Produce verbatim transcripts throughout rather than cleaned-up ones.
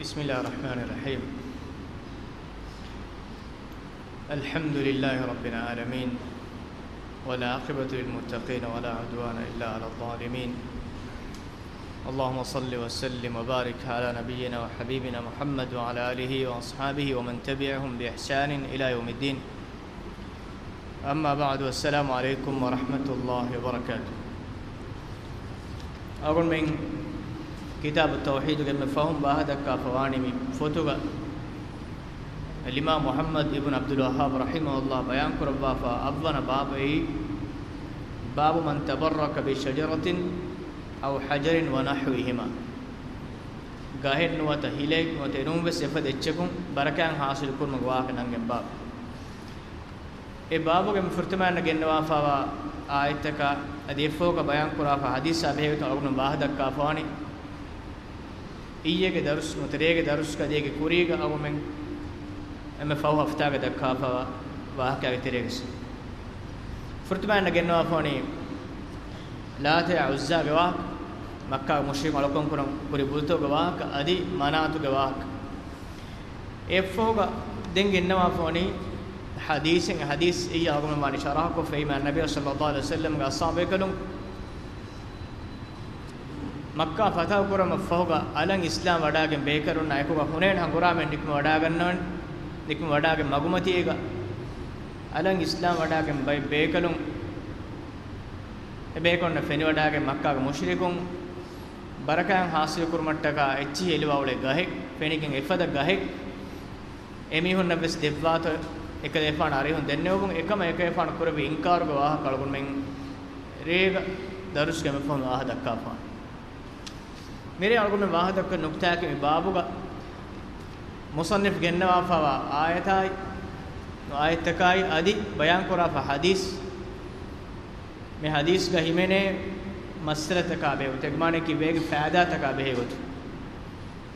بسم الله الرحمن الرحيم. الحمد لله رب العالمين، والعاقبة للمتقين، ولا عدوان إلا على الظالمين. اللهم صل وسلم وبارك على نبينا وحبيبنا محمد وعلى آله وأصحابه ومن تبعهم بإحسان إلى يوم الدين. أما بعد، السلام عليكم ورحمة الله وبركاته. އަޅުގަނޑުމެން ކިތާބު ތައުޙީދުގެ އެންމެ ފަހުން ވާހަކަދައްކާފަވާނީ މި ފޮތުގަ އިމާމް މުޙައްމަދު އިބްނު ޢަބްދުލް ވައްހާބް ރަޙިމަހުﷲ ބަޔާންކުރައްވާފަ އަށްވަނަ ބާބު، އެއީ باب من تبرك بشجرة أو حجر ونحوهما. ގަހެއް ނުވަތަ ހިލައެއް ނުވަތަ އެނޫން ވެސް އެފަދަ އެއްޗަކުން ބަރަކާތް ޙާޞިލު ކުރުމުގެ ވާހަކަ ނަންގެން ބާބު. އެ ބާބުގެ މި ފުރަތަމަ އަންނަ ގެންނަވާފަވާ އާޔަތަކާ އަދި އެއްފަހުގަ ބަޔާންކުރާފަ ޙަދީޘާ ބެހޭގޮތުން އަޅުގަނޑު ވާހަކަދައްކާފަވާނީ. އިއްޔެގެ ދަރުސް ނުވަތަ ރޭގެ ދަރުސްގަ އަދި އޭގެ ކުރީގަ އަޅުގަނޑުމެން އެންމެ ފަހު ހަފްތާގަ ދައްކާފަވާ ވާހަކާގެ ތެރޭގަ ފުރަތަމަ އަންނަ ގެންނަވާފަވާނީ ލާތާ ޢުއްޒާގެ ވާހަކަ، މައްކާގެ މުޝްރިކުން އަޅުކަން ކުރަން ކުރި ބުތުތަކުގެ ވާހަކަ އަދި މަނާތުގެ ވާހަކަ. އެއަށްފަހުގަ ދެން ގެންނަވާފަވަނީ ޙަދީޘެއް. ޙަދީޘް އެއީ އަޅުގަނޑުމެން ވާނީ ޝަރަޙަކޮށްފައި މާ ނަބީ ޞައްލައްލާހު ޢަލައިހި ވަސައްލަމްގެ އަޞްޙާބުބޭކަލުން މައްކާ ފަތަޙު ކުރުމަށްފަހުގަ އަލަށް އިސްލާމް ވަޑާގެން ބޭކަލުންނާ އެކުގަ ޙުނައިން ހަނގުރާމައިން ނިކުމެވަޑާގަންނަވަން، ނިކުމެވަޑާގެން މަގުމަތީގަ އަލަށް އިސްލާމް ވަޑާގެން ބައި ބޭކަލުން އެބޭކަލުންނަށް ފެނިވަޑާގެން މައްކާގެ މުޝްރިކުން ބަރަކާތް ޙާޞިލު ކުރުމަށްޓަކާ އެއްޗިހި އެލިވާ އުޅޭ ގަހެއް، ފެނިގެން އެފަދަ ގަހެއް އެމީހުންނަށް ވެސް ދެއްވާތޯ އެކަލޭފާނު އަރިހުން ދެންނެވުމުން އެކަމަށް އެކަލޭފާނު ކުރެއްވި އިންކާރުގެ ވާހަކަ އަޅުގަނޑުމެން ރޭގަ ދަރުސްގެ މި ފަހުން ވާހަކަ ދައްކާފަ. މިރޭ އަޅުގަނޑުމެން ވާހަކަ ދައްކަން ނުކްތާއަކީ މި ބާބުގަ މުޞައްނިފް ގެންނަވާފަވާ އާޔަތާއި، އާޔަތްތަކާއި އަދި ބަޔާންކުރާފަ ޙަދީޘް، މި ޙަދީޘްގަ ހިމެނޭ މައްސަލަތަކާ ބެހޭގޮތު، އެގެ މާނައަކީ އޭގެ ފައިދާތަކާ ބެހޭގޮތު.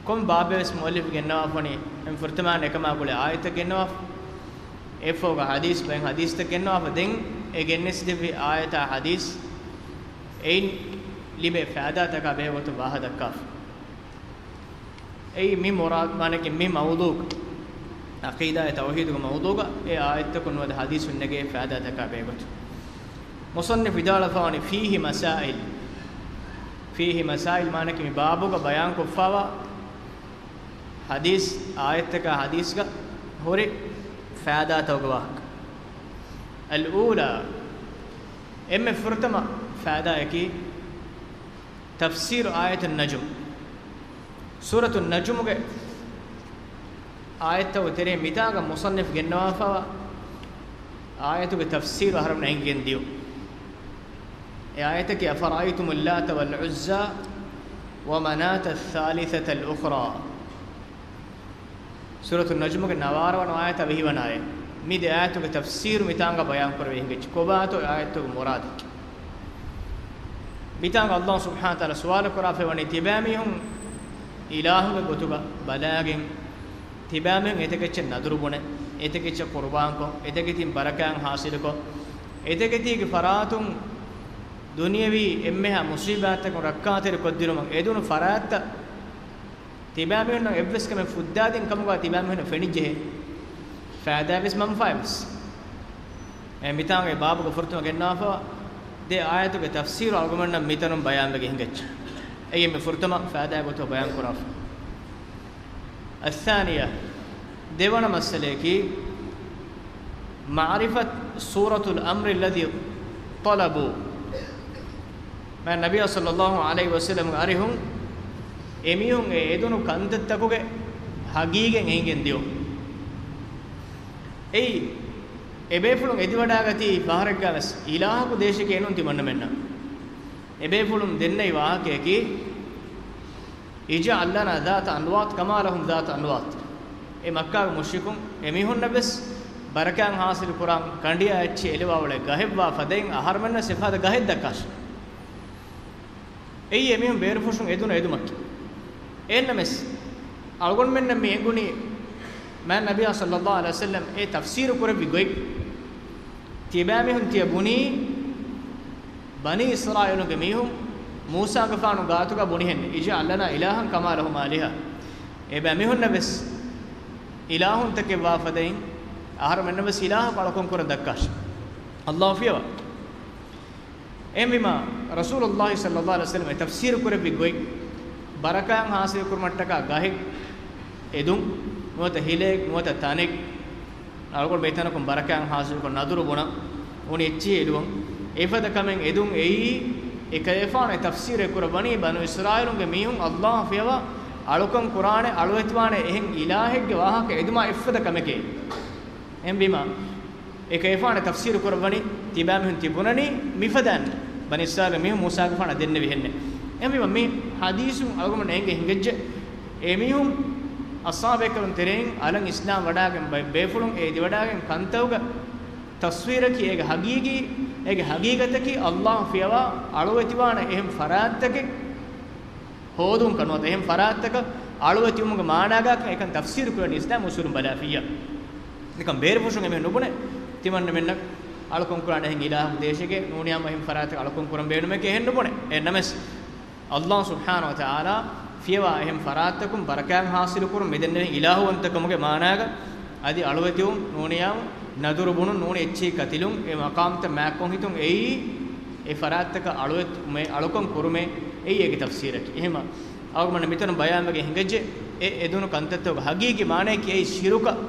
ކޮން ބާބެއް ވެސް މުއައްލިފް ގެންނަވާފަނީ، އެންމެ ފުރަތަމަ އަންނަ އެކަމާ ގުޅޭ އާޔަތްތައް ގެންނަވާފަ. އެއަށްފަހުގަ ޙަދީޘް ބައެއް ޙަދީޘްތައް ގެންނަވާފަ. ދެން އެ ގެނެސްދެއްވި އާޔަތާ ޙަދީޘް އެއިން ލިބޭ ފައިދާތަކާ ބެހޭގޮތުން ވާހަކަ ދައްކާފަ. އެއީ މި މުރާދު، މާނައަކީ މި މައުޟޫޢު، ޢަޤީދާއާއި ތައުޙީދުގެ މައުޟޫޢުގަ އެ އާޔަތްތަކުން ނުވަތަ ޙަދީޘުން ނެގޭ ފައިދާތަކާ ބެހޭގޮތުން. މުޞައްނިފް ވިދާޅުވެފަވަނީ فيه مسائل. فيه مسائل މާނައަކީ މި ބާބުގަ ބަޔާންކޮށްފަވާ ޙަދީޘް، އާޔަތްތަކާ ޙަދީޘްގަ ހުރި ފައިދާތަކުގެ ވާހަކަ. الأولى، އެންމެ ފުރަތަމަ ފައިދާއަކީ، تفسير آية النجم. ސޫރަތު ނަޖުމުގެ އާޔަތްތަކުގެ ތެރެއިން މިތާގަ މުޞައްނިފް ގެންނަވާފަވާ އާޔަތުގެ ތަފްސީރު އަހަރުމެންނަށް އެނގިގެން ދިޔުން. އެ އާޔަތަކީ أفرأيتم اللات والعزى ومناة الثالثة الأخرى. ސޫރަތު ނަޖުމުގެ ނަވާރަ ވަނަ އާޔަތާ ވިހި ވަނަ އާޔަތް. މި ދެ އާޔަތުގެ ތަފްސީރު މިތާނގަ ބަޔާން ކުރެވި ހިނގައްޖެ. ކޮބާތޯ އާޔަތުގެ މުރާދަކީ؟ މިތާނގަ ﷲ ސުބްޙާނަހޫ ވަތަޢާލާ ސުވާލު ކުރާފައި ވަނީ ތިބާމީހުން އިލާހުގެ ގޮތުގަ ބަލާގެން، ތިބާމީހުން އެތަކެއްޗެއް ނަދުރު ބުނެ، އެތަކެއްޗެއް ޤުރުބާންކޮށް، އެތަކެތިން ބަރަކާތް ޙާޞިލުކޮށް، އެތަކެތީގެ ފަރާތުން ދުނިޔަވީ އެންމެހާ މުޞީބާތްތަކުން ރައްކާތެރި ކޮށްދިނުމަށް އެދުނު ފަރާތްތައް ތިބާމީހުންނަށް އެއްވެސް ކަމެއް ފުއްދާދިން ކަމުގަ ތިބާމީހުންނަށް ފެނިއްޖެހޭ. ފައިދާވެސް މަންފާވެސް. އެ މިތާނގެ ބާބުގެ ފުރަތަމަ ގެންނާފަ ދެ އާޔަތުގެ ތަފްސީރު އަޅުގަނޑުމެންނަށް މިތަނުން ބަޔާންވެގެން ހިނގައްޖެ. އެއީ މި ފުރަތަމަ ފައިދާ ގޮތަށް ބަޔާން ކުރާފަ. الثانية، ދެވަނަ މައްސަލަޔަކީ، معرفة صورة الأمر الذي طلبوا. މާތް ނަބިއްޔާ ޞައްލައްލާހު ޢަލައިހި ވަސައްލަމްގެ އަރިހުން އެމީހުން އެ އެދުނު ކަންތައްތަކުގެ ހަގީގަތް އެނގިގެން ދިޔުން. އެއީ، އެބޭފުޅުން އެދިވަޑާގަތީ ފަހަރެއްގަ ވެސް އިލާހަކު ދޭށޭ ނޫން ތިމަންނަމެންނަށް. އެބޭފުޅުން ދެންނެވި ވާހަކަޔަކީ، اجعل لنا ذات أنواط كما لهم ذات أنواط. އެ މައްކާގެ މުޝްރިކުން އެމީހުންނަށް ވެސް ބަރަކާތް ޙާޞިލު ކުރާން ކަނޑިއާ އެއްޗެއް އެލިވާ އުޅޭ ގަހެއްވާ ފަދައިން އަހަރުމެންނަށް ސިފަ ހަދާ ގަހެއް ދައްކާށޭ. އެއީ އެމީހުން ބޭރުފުށުން އެދުނު އެދުމަކީ. އެހެންނަމަވެސް، އަޅުގަނޑުމެންނަށް މި އެނގުނީ، މާތް ނަބިއްޔާ ޞައްލައްލާހު ޢަލައިހި ވަސައްލަމް އެ ތަފްސީރު ކުރެއްވި ގޮތް. ތިބާމީހުން ތިޔަ ބުނީ، ބަނީ އިސްރާއީލުންގެ މީހުން މޫސާގެފާނު ގާތުގަ ބުނިހެން، اجعل لنا إلها كما لهم آلهة. އެބައިމީހުންނަށް ވެސް އިލާހުންތަކެއް ވާ ފަދައިން، އަހަރުމެންނަށް ވެސް އިލާހަކު އަޅުކަން ކުރަން ދައްކާށި. އައްލާހު ފިޔަވާ. އެހެންވީމާ، ރަސޫލުއްލާހި ޞައްލައްލާހު ޢަލައިހި ވަސައްލަމަ އެ ތަފްސީރު ކުރެއްވި ގޮތް، ބަރަކާތް ޙާޞިލު ކުރުމަށްޓަކާ ގަހެއް އެދުން، ނުވަތަ ހިލައެއް، ނުވަތަ ތަނެއް، އަޅުގަނޑު ބައިތަނަކުން ބަރަކާތް ޙާޞިލުކޮށް ނަދުރު ބުނަން އުނި އެއްޗިހި އެލުވަން. އެފަދަ ކަމެއް އެދުން އެއީ، އެކަލޭފާނު އެ ތަފްސީރެއް ކުރައްވަނީ، ބަނޫ އިސްރާއީލުންގެ މީހުން އައްލާހު ފިޔަވާ އަޅުކަން ކުރާނެ، އަޅުވެތިވާނެ އެހެން އިލާހެއްގެ ވާހަކަ އެދުމާ އެއްފަދަ ކަމެކޭ. އެހެންވީމާ، އެކަލޭފާނު ތަފްސީރު ކުރައްވަނީ، ތިބާމީހުން ތިބުނަނީ މިފަދައިން، ބަނީ އިސްރާއީލުން މީހުން މޫސާގެފާނަށް ދެންނެވިހެންނެއް. އެހެންވީމާ، މި ޙަދީޘުން އަޅުގަނޑު އެނގޭ ހިނގައްޖެ، އެމީހުން އަޞްޙާބޭކަލުން ތެރެއިން އަލަށް އިސްލާމް ވަޑާގެން ބައެއް ބޭފުޅުން އެ އެދިވަޑާގެން ކަންތައުގަ ތަޞްވީރަކީ އޭގެ ޙަޤީޤީ، އޭގެ ޙަޤީޤަތަކީ އައްލާހު ފިޔަވާ އަޅުވެތިވާނެ އެހެން ފަރާތްތަކެއް ހޯދުން ކަން ނުވަތަ އެހެން ފަރާތްތަކަށް އަޅުވެތިވުމުގެ މާނާގާކަން އެކަން ތަފްސީރު ކުރަނީ އިސްލާމް އުޞޫލުން ބަލާފިއްޔާ. ނިކަން ބޭރުފުށުން އެމީހުން ނުބުނެ، ތިމަންނަމެންނަށް އަޅުކަން ކުރާނެ އެހެން އިލާހަކު ދޭށޭގެ ނޫނިއްޔާމު އެހެން ފަރާތަކަށް އަޅުކަން ކުރަން ބޭނުމެކޭ އެހެން ނުބުނެ. އެހެންނަމަވެސް، އައްލާހު ސުބްޙާނަހު ވަތަޢާލާ ފިޔަވާ އެހެން ފަރާތްތަކުން ބަރަކާތް ޙާޞިލުކުރުން މިދެންނެވި އިލާހުވަންތަކަމުގެ މާނާގަ އަދި އަޅުވެތިވުން، ނޫނިއްޔާމު، ނަދުރު ބުނުން، ނޫނީ އެއްޗެހި ކަތިލުން، އެ މަޤާމްތައް މާތްކޮށް ހިތުން އެއީ، އެ ފަރާތްތަކަށް އަޅުވެތުމޭ، އަޅުކަން ކުރުމޭ އެއީ އޭގެ ތަފްސީރަކީ. އެހެންވީމާ، އަޅުގަނޑު މިތަނުން ބަޔާންވެގެން ހިނގައްޖެ، އެ އެދުނު ކަންތައްތަކުގެ ޙަޤީޤީ މާނައަކީ އެއީ ޝިރުކަށް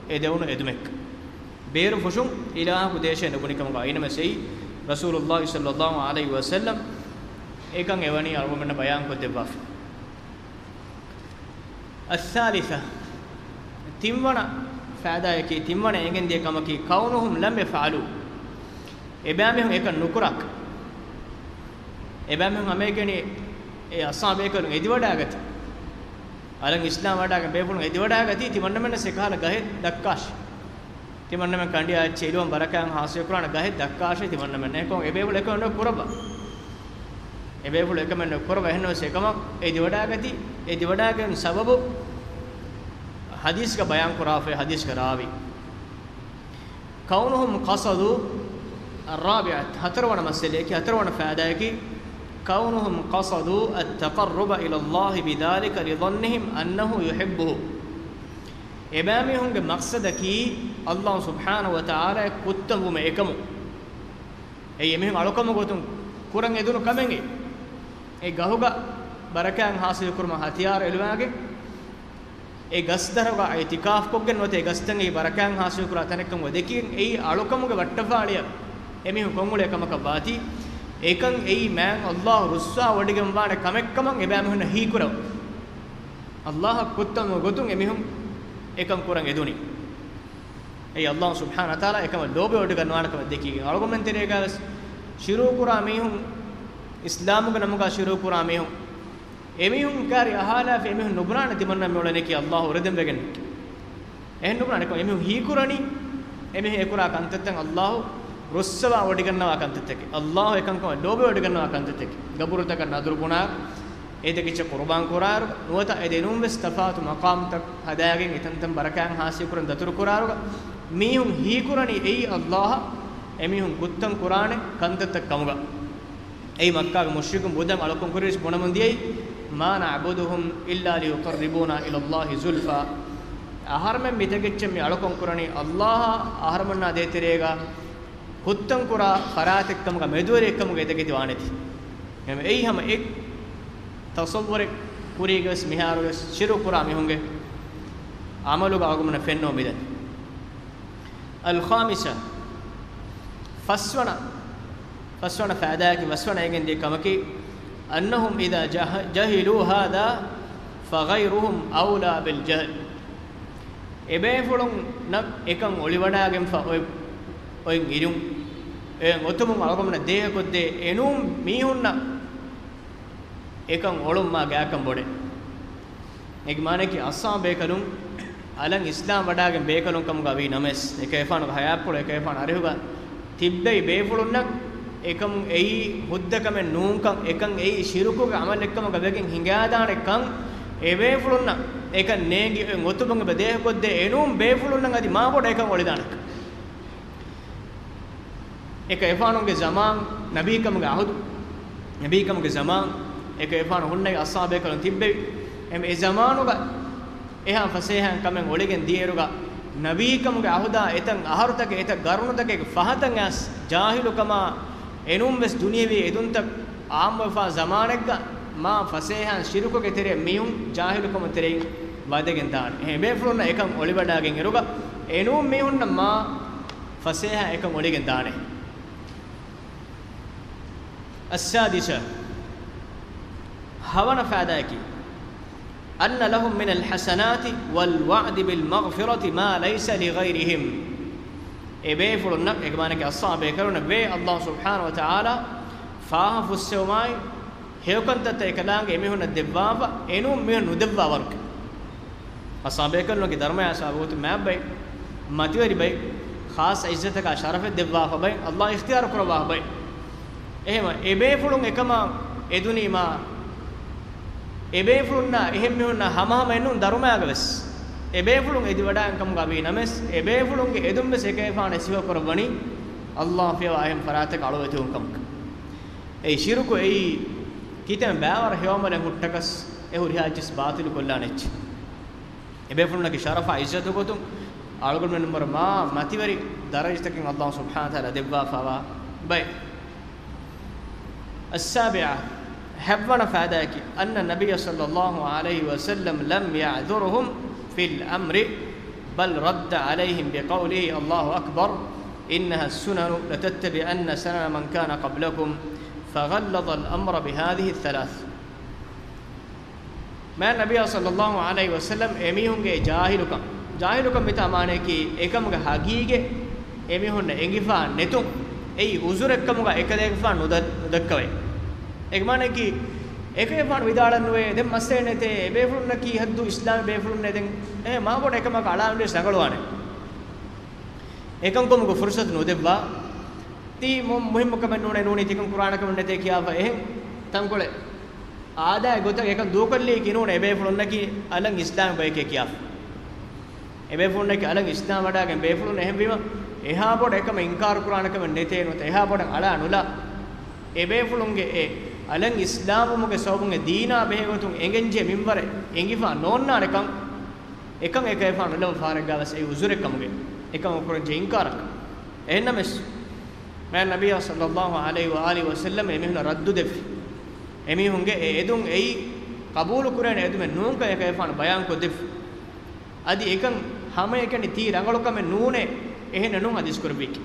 އެ ދެވުނު އެދުމެއް. ބޭރު ފުށުން އިލާހަކު ދޭށޭ ނުބުނިކަމުގަ އިނަމެސް އެއީ، ރަސޫލުއްލާހި ޞައްލައްލާހު ޢަލައިހި ވަސައްލަމް އެކަން އެވަނީ އަޅުގަނޑުމެންނަށް ބަޔާންކޮށްދެއްވާފަ. އައްސާލިސަ، ތިންވަނަ ފައިދާއަކީ، ތިންވަނަ އެނގެންދިޔަ ކަމަކީ، ކައުނުހުމް ލަމް ޔަފްޢަލޫ، އެބައިމީހުން އެކަން ނުކުރާކަން. އެބައިމީހުން ހަމައެކަނި އެ އަޞްޙާބޭކަލުން އެދިވަޑާގަތީ، އަލަށް އިސްލާމް ވަޑާގެން ބޭފުޅުން އެދިވަޑާގަތީ، ތިމަންނަމެންނަށް އެކަހަލަ ގަހެއް ދައްކާށި. ތިމަންނަމެން ކަނޑިއާ އެއްޗެއް އިލުވަން ބަރަކާތް ޙާޞިލު ކުރާނެ ގަހެއް ދައްކާށޭ ތިމަންނަމެން. އެކަމަކު އެބޭފުޅުން އެކަމެއް ނުކުރައްވާ. އެބޭފުޅުން އެކަމެއް ނުކުރައްވާ. އެހެންނަމަވެސް އެކަމަށް އެ ދިވަޑާގަތީ، އެ ދިވަޑާގެން ސަބަބު ޙަދީޘްގަ ބަޔާން ކުރާފައި ޙަދީޘްގެ ރާވީ. كونهم قصدوا، الرابعة، ހަތަރުވަނަ މައްސަލައަކީ، ހަތަރުވަނަ ފައިދާއަކީ، كونهم قصدوا التقرب إلى الله بذلك لظنهم أنه يحبه. އެބައިމީހުންގެ މަޤްޞަދަކީ ﷲ ސުބްޙާނަހޫ ވަތަޢާލާއަށް ކުއްތަންވުމެއް އެކަމު. އެއީ އެމީހުން އަޅުކަމުގެ ގޮތުން ކުރަން އެދުނު ކަމެއް. އެ ގަހުގަ ބަރަކާތް ޙާޞިލު ކުރުމަށް ހަތިޔާރު އެލުވާގެން، އެ ގަސްދަރުގަ އިޢްތިކާފް ކޮށްގެން ނުވަތަ އެ ގަސްތަނގެ ބަރަކާތް ޙާޞިލު ކުރާ ތަނެއްކަމުގަ ދެކިގެން އެއީ އަޅުކަމުގެ ވައްޓަފާޅިއަށް އެމީހުން ކޮށްއުޅޭ ކަމަކަށް ވާތީ، އެކަން އެއީ މާތް ﷲ ރުއްސާވޮޑިގެންވާނެ ކަމެއްކަމަށް އެބައިމީހުންނަށް ހީކުރަން. ﷲ އަށް ކުއްތަންވުމުގެ ގޮތުން އެމީހުން އެކަން ކުރަން އެދުނީ. އެއީ ﷲ ސުބްޙާނަހޫ ވަތަޢާލާ އެކަމަށް ލޯބިވޮޑިގަންނަވާނެ ކަމަށް ދެކިގެން. އަޅުގަނޑުމެން ތެރޭގަވެސް ޝިރުކުރާ މީހުން، އިސްލާމުގެ ނަމުގަ ޝިރުކުރާ މީހުން، އެމީހުން ކާރި އަހާލާފަ އެމީހުން ނުބުނާނެ ތިމަންނަ މިއުޅެނީކީ ﷲ އުރެދެންވެގެން. އެހެން ނުބުނާނެ. އެމީހުން ހީކުރަނީ، އެމީހުން އެކުރާ ކަންތައްތައް ﷲ ރުއްސަވާ ވޮޑިގަންނަވާ ކަންތައްތަކެއް. ﷲ އެކަންކަމަށް ލޯބިވޮޑިގަންނަވާ ކަންތައްތަކެއް. ގަބުރުތަކަށް ނަދުރު ބުނާ، އެ ދެކިޗަ ޤުރުބާން ކުރާރު، ނުވަތަ އެ ދެނޫންވެސް ތަފާތު މަޤާމްތައް ހަދާގެން އެތަންތަން ބަރަކާތް ޙާޞިލު ކުރަން ދަތުރު ކުރާރުގަ، މީހުން ހީކުރަނީ އެއީ ﷲ އަށް އެމީހުން ކުއްތަން ކުރާނެ ކަންތައްތައް ކަމުގަ. އެއީ މައްކާގެ މުޝްރިކުން ބުދަން އަޅުކަން ކުރިޔަސް ބުނަމުން ދިޔައީ، ما نعبدهم إلا ليقربونا إلى الله زلفى. އަހަރުމެން މި ތަކެއްޗެއް މި އަޅުކަން ކުރަނީ ﷲ އަށް އަހަރުމެންނާ ދޭތެރޭގަ ކުއްތަން ކުރާ ފަރާތެއްކަމުގަ މެދުވެރިއެއްކަމުގަ އެތަކެތި ވާނެތީ. އެހެން އެއީ ހަމަ އެއް ތަޞައްވުރެއް ކުރީގަވެސް މިހާރުވެސް ޝިރުކުރާ މީހުންގެ ޢަމަލުގަ އަޅުގަނޑުމެންނަށް ފެންނަމުން މިދަނީ. الخامسة، ފަސްވަނަ، ފަސްވަނަ ފައިދާއަކީ، ފަސްވަނަ އެނގެންދިޔަ ކަމަކީ، أنهم إذا جه-، جهلوا هذا فغيرهم أولى بالجهل. އެބޭފުޅުންނަށް އެކަން އޮޅިވަޑާގެންފަ އޮތް، އޮތް އިރުން، އެ އޮތުމުން އަޅުގަނޑުމެންނަށް ދޭހަކޮށްދޭ އެނޫން މީހުންނަށް އެކަން އޮޅުން މާ ގާކަން ބޮޑޭ. އޭގެ މާނައަކީ އަޞްޙާބޭކަލުން އަލަށް އިސްލާމް ވަޑާގެން ބޭކަލުން ކަމުގަ ވީ ނަމަވެސް، އެކަލޭފާނުގެ ޙަޔާތްޕުޅު އެކަލޭފާނު އަރިހުގަ ތިއްބެވި ބޭފުޅުންނަށް އެކަމުން އެއީ ހުއްދަކަމެއް ނޫންކަން، އެކަން އެއީ ޝިރުކުގެ ޢަމަލެއްކަމުގަ ވެގެން ހިނގާދާނެކަން، އެބޭފުޅުންނަށް އެކަން ނޭނގި އޮތް އޮތުމުން އެބަ ދޭހަކޮށްދޭ އެނޫން ބޭފުޅުންނަށް އަދި މާބޮޑަށް އެކަން އޮޅިދާނެކަން. އެކަލޭފާނުގެ ޒަމާން ނަބީކަމުގެ ޢަހުދު، ނަބީކަމުގެ ޒަމާން އެކަލޭފާނު ހުންނަވި އަޞްޙާބޭކަލުން ތިއްބެވި. އެ، އެ ޒަމާނުގަ އެހާ ފަސޭހައިން ކަމެއް އޮޅިގެން ދިޔައިރުގަ، ނަބީކަމުގެ އަހުދާ އެތައް އަހަރުތަކެއް، އެތައް ގަރުނުތަކެއް ފަހަތަށް އައިސް، ޖާހިލުކަމާ އެނޫން ވެސް ދުނިޔެވީ އެދުންތައް އާއްމުވެފާ ޒަމާނެއްގަ، މާ ފަސޭހައިން ޝިރުކުގެ ތެރެއަށް މީހުން ޖާހިލުކަމުގެ ތެރެއިން ވަދެގެން ދާނެ. އެހެން އެބޭފުޅުންނަށް އެކަން އޮޅިވަޑާގެން އިރުގަ، އެނޫން މީހުންނަށް މާ ފަސޭހައިން އެކަން އޮޅިގެން ދާނެ. السادسة، ހަވަނަ ފާއިދާއަކީ، أن لهم من الحسنات والوعد بالمغفرة ما ليس لغيرهم. އެބޭފުޅުންނަށް، އޭގެ މާނައަކީ އަޞްޙާބޭކަލުންނަށް ވޭ ﷲ ސުބްޙާނަހޫ ވަތަޢާލާ ފާހަ ފުއްސެވުމާއި، ހެޔޮކަންތައްތައް އެކަލާނގެ އެމީހުންނަށް ދެއްވާފަ، އެނޫން މީހުން ނުދެއްވާ ވަރުގެ. އަޞްޙާބޭކަލުންގެ ދަރުމަޔާ ސަބަބު ގޮތުން މާތް ބައި، މަތިވެރި ބައި، ޚާއްޞަ ޢިއްޒަތަކާ ޝަރަފެއް ދެއްވާފަ ބައި، ﷲ އިޚްތިޔާރު ކުރައްވާފަ ބައި. އެހެމަ އެބޭފުޅުން އެކަމާ އެދުނީމާ، އެބޭފުޅުންނާ އެހެން މީހުންނާ ހަމަހަމައެއްނޫން ދަރުމަޔާގަ ވެސް. އެބޭފުޅުން އެދިވަޑާން ކަމުގަ ވީ ނަމަވެސް، އެބޭފުޅުންގެ އެދުން ވެސް އެކަލޭގެފާނު ސިފަ ކުރައްވަނީ ﷲ ފިޔަވާ އެހެން ފަރާތަކަށް އަޅުވެތިވުން ކަމަކަށް. އެއީ ޝިރުކު އެއީ ކިތަން ބައިވަރު ހެޔޮ ޢަމަލެއް ހުއްޓަކަސް އެ ހުރިހާ އެއްޗިސް ބާޠިލު ކޮށްލާނެ އެއްޗެއް. އެބޭފުޅުންނަކީ ޝަރަފާ ޢިއްޒަތު ގޮތުން އަޅުގަނޑުމެން ވަރަށް މާ މަތިވެރި ދަރަޖަތަކެއް ﷲ ސުބްޙާނަހޫ ވަތަޢާލާ ދެއްވާފަވާ ބައެއް. السابعة، ހަތްވަނަ ފާއިދާއަކީ، أن النبي صلى الله عليه وسلم لم يعذرهم في الأمر، بل رد عليهم بقوله: الله أكبر، إنها السنن، لتتبعن سنن من كان قبلكم، فغلظ الأمر بهذه الثلاث. މާތް ނަބިއްޔާ ޞައްލައްލާހު ޢަލައިހި ވަސައްލަމް އެމީހުންގެ ޖާހިލުކަން، ޖާހިލުކަން މިތާ މާނައަކީ އެކަމުގެ ހަގީގަތް އެމީހުންނަށް އެނގިފާ ނެތުން، އެއީ ޢުޛުރެއްކަމުގަ އެކަލޭގެފާނު ނުދަ-، ނުދައްކަވައި. އޭގެ މާނައަކީ އެކަލޭގެފާނު ވިދާޅަން ނުވޭ، ދެން މައްސަލައެއް ނެތޭ، އެބޭފުޅުންނަކީ ހައްދު އިސްލާމް ބޭފުޅުންނޭ، ދެން އެ މާބޮޑަށް އެކަމަކަށް އަޅާންވެސް ރަނގަޅުވާނެ. އެކަންކުމުގެ ފުރުޞަތު ނުދެއްވާ. ތީ މު-، މުހިއްމު ކަމެއް ނޫނޭ، ނޫނީ ތިކަން ކުރާނެ ކަމެއް ނެތޭ ކިޔާފަ އެހެން ތަންކޮޅެއް އާދައިގެ ގޮތަށް އެކަން ދޫކޮށްލީކީ ނޫނޭ، އެބޭފުޅުންނަކީ އަލަށް އިސްލާމް ބަޔެކޭ ކިޔާފަ. އެބޭފުޅުންނަކީ އަލަށް އިސްލާމް ވަޑާގެން ބޭފުޅުން، އެހެންވީމަ އެހާ ބޮޑަށް އެކަމަށް އިންކާރު ކުރާނެ ކަމެއް ނެތޭ ނުވަތަ އެހާ ބޮޑަށް އަޅާ ނުލާ. އެބޭފުޅުންގެ އެ އަލަށް އިސްލާމްވުމުގެ ސަބަބުން އެ ދީނާ ބެހޭގޮތުން އެނގެންޖެހޭ މިންވަރެއް އެނގިފާ ނޯންނާނެކަން އެކަން އެކަލޭގެފާނު ނުލައްވާ ފަހަރެއްގަ ވެސް އެއީ ޢުޛުރެއް ކަމުގައި އެކަމަށް ކުރަންޖެހޭ އިންކާރަކަށް. އެހެންނަމަވެސް، މާތް ނަބިއްޔާ ޞައްލައްލާހު ޢަލައިހި ވައާލިހި ވަސައްލަމް އެމީހުންނަށް ރައްދު ދެއްވި. އެމީހުންގެ އެ އެދުން އެއީ ޤަބޫލު ކުރޭނެ އެދުމެއް ނޫންކަން އެކަލޭގެފާނު ބަޔާންކޮށްދެއްވި. އަދި އެކަން ހަމައެކަނި ތީ ރަނގަޅު ކަމެއް ނޫނޭ، އެހެންނެއް ނޫން ޙަދީޘް ކުރެއްވީކީ.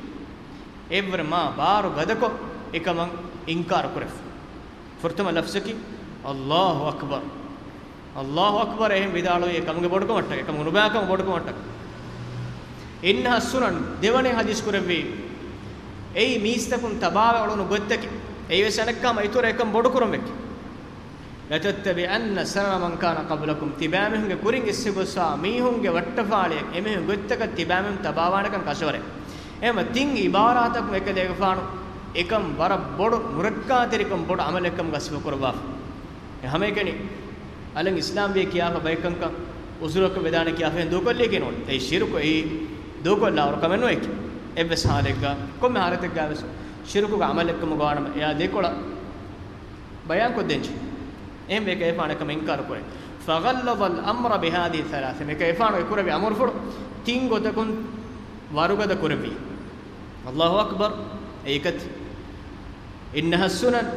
އެއްވަރަށް މާ ބާރު ގަދަކޮށް އެކަމަށް އިންކާރު ކުރެއްވި. ފުރަތަމަ ލަފްޒަކީ، އައްލާހު އަކްބަރު. އައްލާހު އަކްބަރު އެހެން ވިދާޅުވީ އެކަމުގެ ބޮޑުކަމަށްޓަކައި، އެކަމުގެ ނުބައިކަމުގެ ބޮޑުކަމަށްޓަކައި. އިންނަހާ ސުނަން، ދެވަނަ ޙަދީޘް ކުރެއްވީ، އެއީ މީސްތަކުން ތަބާވެ އުޅުނު ގޮތްތަކެއް. އެއީވެސް އަނެއްކާ އިތުރަށް އެކަން ބޮޑުކުރުމެކޭ. لَتَتَّبِعَنَّ سَنَنَ مَنْ كَانَ قَبْلَكُمْ، ތިބާމީހުންގެ ކުރިން އިސްވެގޮސްފާ މީހުންގެ ވައްޓަފާޅިއަށް، އެމީހުން ގޮތްތަކަށް ތިބާމީހުން ތަބާވާނެކަން ކަށަވަރޭ. އެހެންވީމަ ތިން ޢިބާރާތަކުން އެކަލޭގެފާނު އެކަން ވަރަށް ބޮޑު ނުރައްކާތެރިކަން، ބޮޑު ޢަމަލެއްކަމުގަ ސިފަކުރައްވާފަ. އެ ހަމައެކަނި އަލަށް އިސްލާމްވިއޭ ކިޔާފަ ބައެއްކަންކަން ޢުޛުރަކަށް ވެދާނެ ކިޔާފަ އެހެން ދޫކޮށްލީކީ ނޫން. އެއީ ޝިރުކު، އެއީ ދޫކޮށްލާ އުރު ކަމެއް ނޫން. އެއްވެސް ޙާލެއްގަ، ކޮންމެ ޙާލަތެއްގަ ވެސް ޝިރުކުގެ ޢަމަލެއްކަމުގަ ވާނަމަ، އެއާ ދެކޮޅަށް ބަޔާންކޮށްދޭންޖެހޭ. އެހެންވެ އެކަލޭގެފާނު އެކަމަށް އިންކާރު ކުރޭ. فَغَلَّظَ الْأَمْرَ بِهَذِهِ الثَّلَاثِ، އެކަލޭގެފާނު އެ ކުރެއްވި އަމުރުފުޅު ތިން ގޮތަކުން ވަރުގަދަ ކުރެއްވި. އައްލާހު އަކްބަރު، އެއީ އެކަތި. إِنَّهَا السُّنَنُ،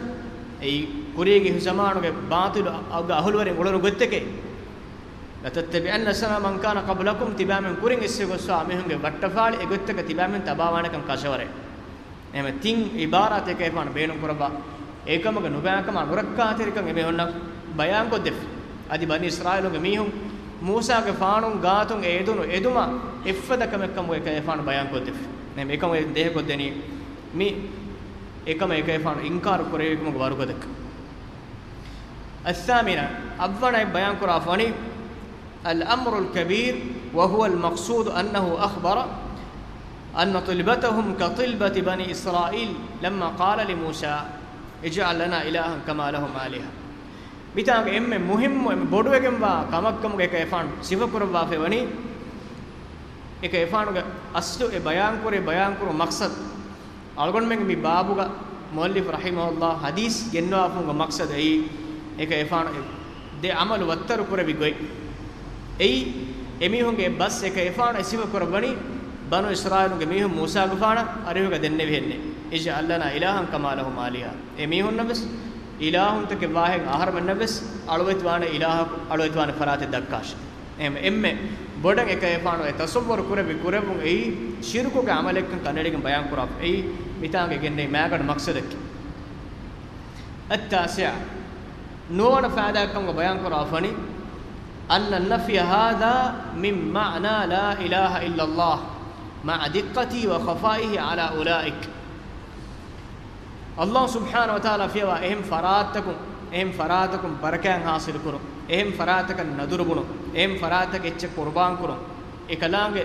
އެއީ ކުރީގެ ޒަމާނުގެ ބާޠިލު އަ-، އަގުގެ އަހުލުވެރިން އުޅުނު ގޮތްތަކެއް. لَتَتَّبِعَنَّ سَنَنَ مَنْ كَانَ قَبْلَكُمْ، ތިބާމީހުން ކުރިން އިސްވެ ގޮސްފާ މީހުންގެ ވައްޓަފާޅި އެ ގޮތްތަކަށް ތިބާމީހުން ތަބާވާނެކަން ކަށަވަރޭ. އެހެންވެ ތިން ޢިބާރާތެއް އެކަލޭގެފާނު ބޭނުންކުރައްވާ، އެކަމުގެ ނުބައިކަމާ ނުރައްކާތެރިކަން އެމީހުންނަށް ބަޔާންކޮށްދެއްވި. އަދި ބަނީ އިސްރާއީލުންގެ މީހުން މޫސާގެފާނުގެފާނުގެ ގާތުން އެ އެދުނު އެދުމާ އެއްފަދަ ކަމެއްކަމުގައި އެކަލޭގެފާނު ބަޔާންކޮށްދެއްވި. އެހެންވެ އެކަމަށް ދޭހަކޮށްދެނީ މި އެކަމަށް އެކަލޭގެފާނު އިންކާރު ކުރެއްވިކަމުގެ ވަރުގަދަކަން. الثَّامِنَةُ، އަށްވަނައަށް ބަޔާންކުރާފަ ވަނީ، الْأَمْرُ الْكَبِيرُ، وَهُوَ الْمَقْصُودُ أَنَّهُ أَخْبَرَ أَنَّ طِلْبَتَهُمْ كَطِلْبَةِ بَنِي إِسْرَائِيلَ لَمَّا قَالَ لِمُوسَىٰ اجْعَل لَّنَا إِلَٰهًا كَمَا لَهُمْ آلِهَةٌ. މިތާނގެ އެންމެ މުހިއްމު، އެންމެ ބޮޑުވެގެންވާ ކަމަށްކަމުގައި އެކަލޭގެފާނު ސިފަކުރައްވާފައިވަނީ، އެކަލޭގެފާނުގެ އަސްލު އެ ބަޔާންކުރި، ބަޔާންކުރުމުގެ މަޤްޞަދު، އަޅުގަނޑުމެންގެ މި ބާބުގަ މުއައްލިފު ރަޙިމަހުﷲ ޙަދީޘް ގެންނަވާފައިވުމުގެ މަޤްޞަދު އެއީ، އެކަލޭގެފާނު އެ ދެ ޢަމަލު ވައްތަރު ކުރެއްވި ގޮތް. އެއީ، އެމީހުންގެ ބަސް އެކަލޭގެފާނު އެ ސިފަ ކުރައްވަނީ، ބަނޫ އިސްރާއީލުންގެ މީހުން މޫސާގެފާނަށް އަރިހުގަ ދެންނެވިހެންނެއް، اجعل لنا إلها كما لهم آلهة. އެމީހުންނަށްވެސް އިލާހުންތަކެއް ވާހެން އަހަރުމެންނަށްވެސް އަޅުވެތިވާނެ އިލާހަކު، އަޅުވެތިވާނެ ފަރާތެއް ދައްކާށި. އެހެން އެންމެ ބޮޑަށް އެކަލޭގެފާނު އެ ތަޞައްވަރު ކުރެއްވި ކުރެއްވުން އެއީ، ޝިރުކުގެ ޢަމަލެއްކަން ކަނޑައެޅިގެން ބަޔާންކުރާފަ. އެއީ މިތާނގަ ގެންނެވި މައިގަނޑު މަޤްޞަދަކީ. التاسع، ނުވަވަނަ ފައިދާއެއްކަމުގަ ބަޔާންކުރާފަނީ، أن النفي هذا من معنى لا إله إلا الله مع دقته وخفائه على أولئك. ﷲ ސުބްޙާނަހޫ ވަތަޢާލާ ފިޔަވާ އެހެން ފަރާތްތަކުން، އެހެން ފަރާތަކުން ބަރަކާތް ޙާޞިލުކުރުން، އެހެން ފަރާތަކަށް ނަދުރު ބުނުން، އެހެން ފަރާތަކަށް އެއްޗެއް ޤުރުބާންކުރުން، އެކަލާނގެ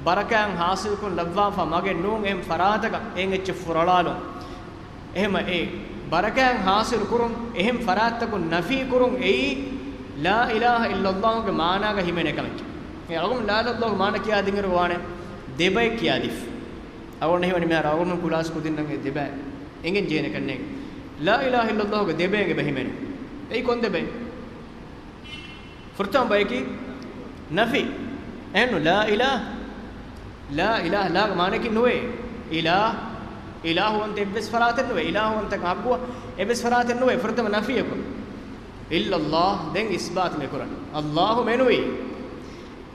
ބަރަކާތް ޙާޞިލުކުރުން ލައްވާފަ މަގެއް ނޫން އެހެން ފަރާތަކަށް އެހެން އެއްޗެއް ފުރޮޅާލުން. އެހެމަ އެ ބަރަކާތް ޙާޞިލު ކުރުން، އެހެން ފަރާތްތަކުން ނަފީ ކުރުން އެއީ، ލާ އިލާހަ އިއްލައްލާހުގެ މާނާގަ ހިމެނޭ ކަމެއް. އެ އަޅުގަނޑު ލާ އިލާހަ އިއްލައްލާހުގެ މާނަ ކިޔާދިންއިރު ވާނެ ދެބައެއް ކިޔާދީފަ. އަޅުގަނޑު ހީވަނީ މިހާރު އަޅުގަނޑު ކުލާސް ކުދިންނަށް އެ ދެބައި އެނގެން ޖެހޭނެ ކަންނޭނގެ. ލާ އިލާހަ އިއްލައްލާހުގެ ދެބައެއް އެބަ ހިމެނޭ. އެއީ ކޮން ދެބައެއް؟ ފުރަތަމަ ބަޔަކީ ނަފީ. އެހެންނު ލާ އިލާހަ، ލާ އިލާހަ، ލާގެ މާނައަކީ ނުވޭ. އިލާހަ، އިލާހުވަންތަ އެއްވެސް ފަރާތެއް ނުވޭ. އިލާހުވަންތަކަށް ޙައްޤުވާ އެއްވެސް ފަރާތެއް ނުވޭ. ފުރަތަމަ ނަފީއަކުން. އިއްލައްލާހު، ދެން އިސްބާތު މި ކުރަނީ. ﷲ މެނުވީ.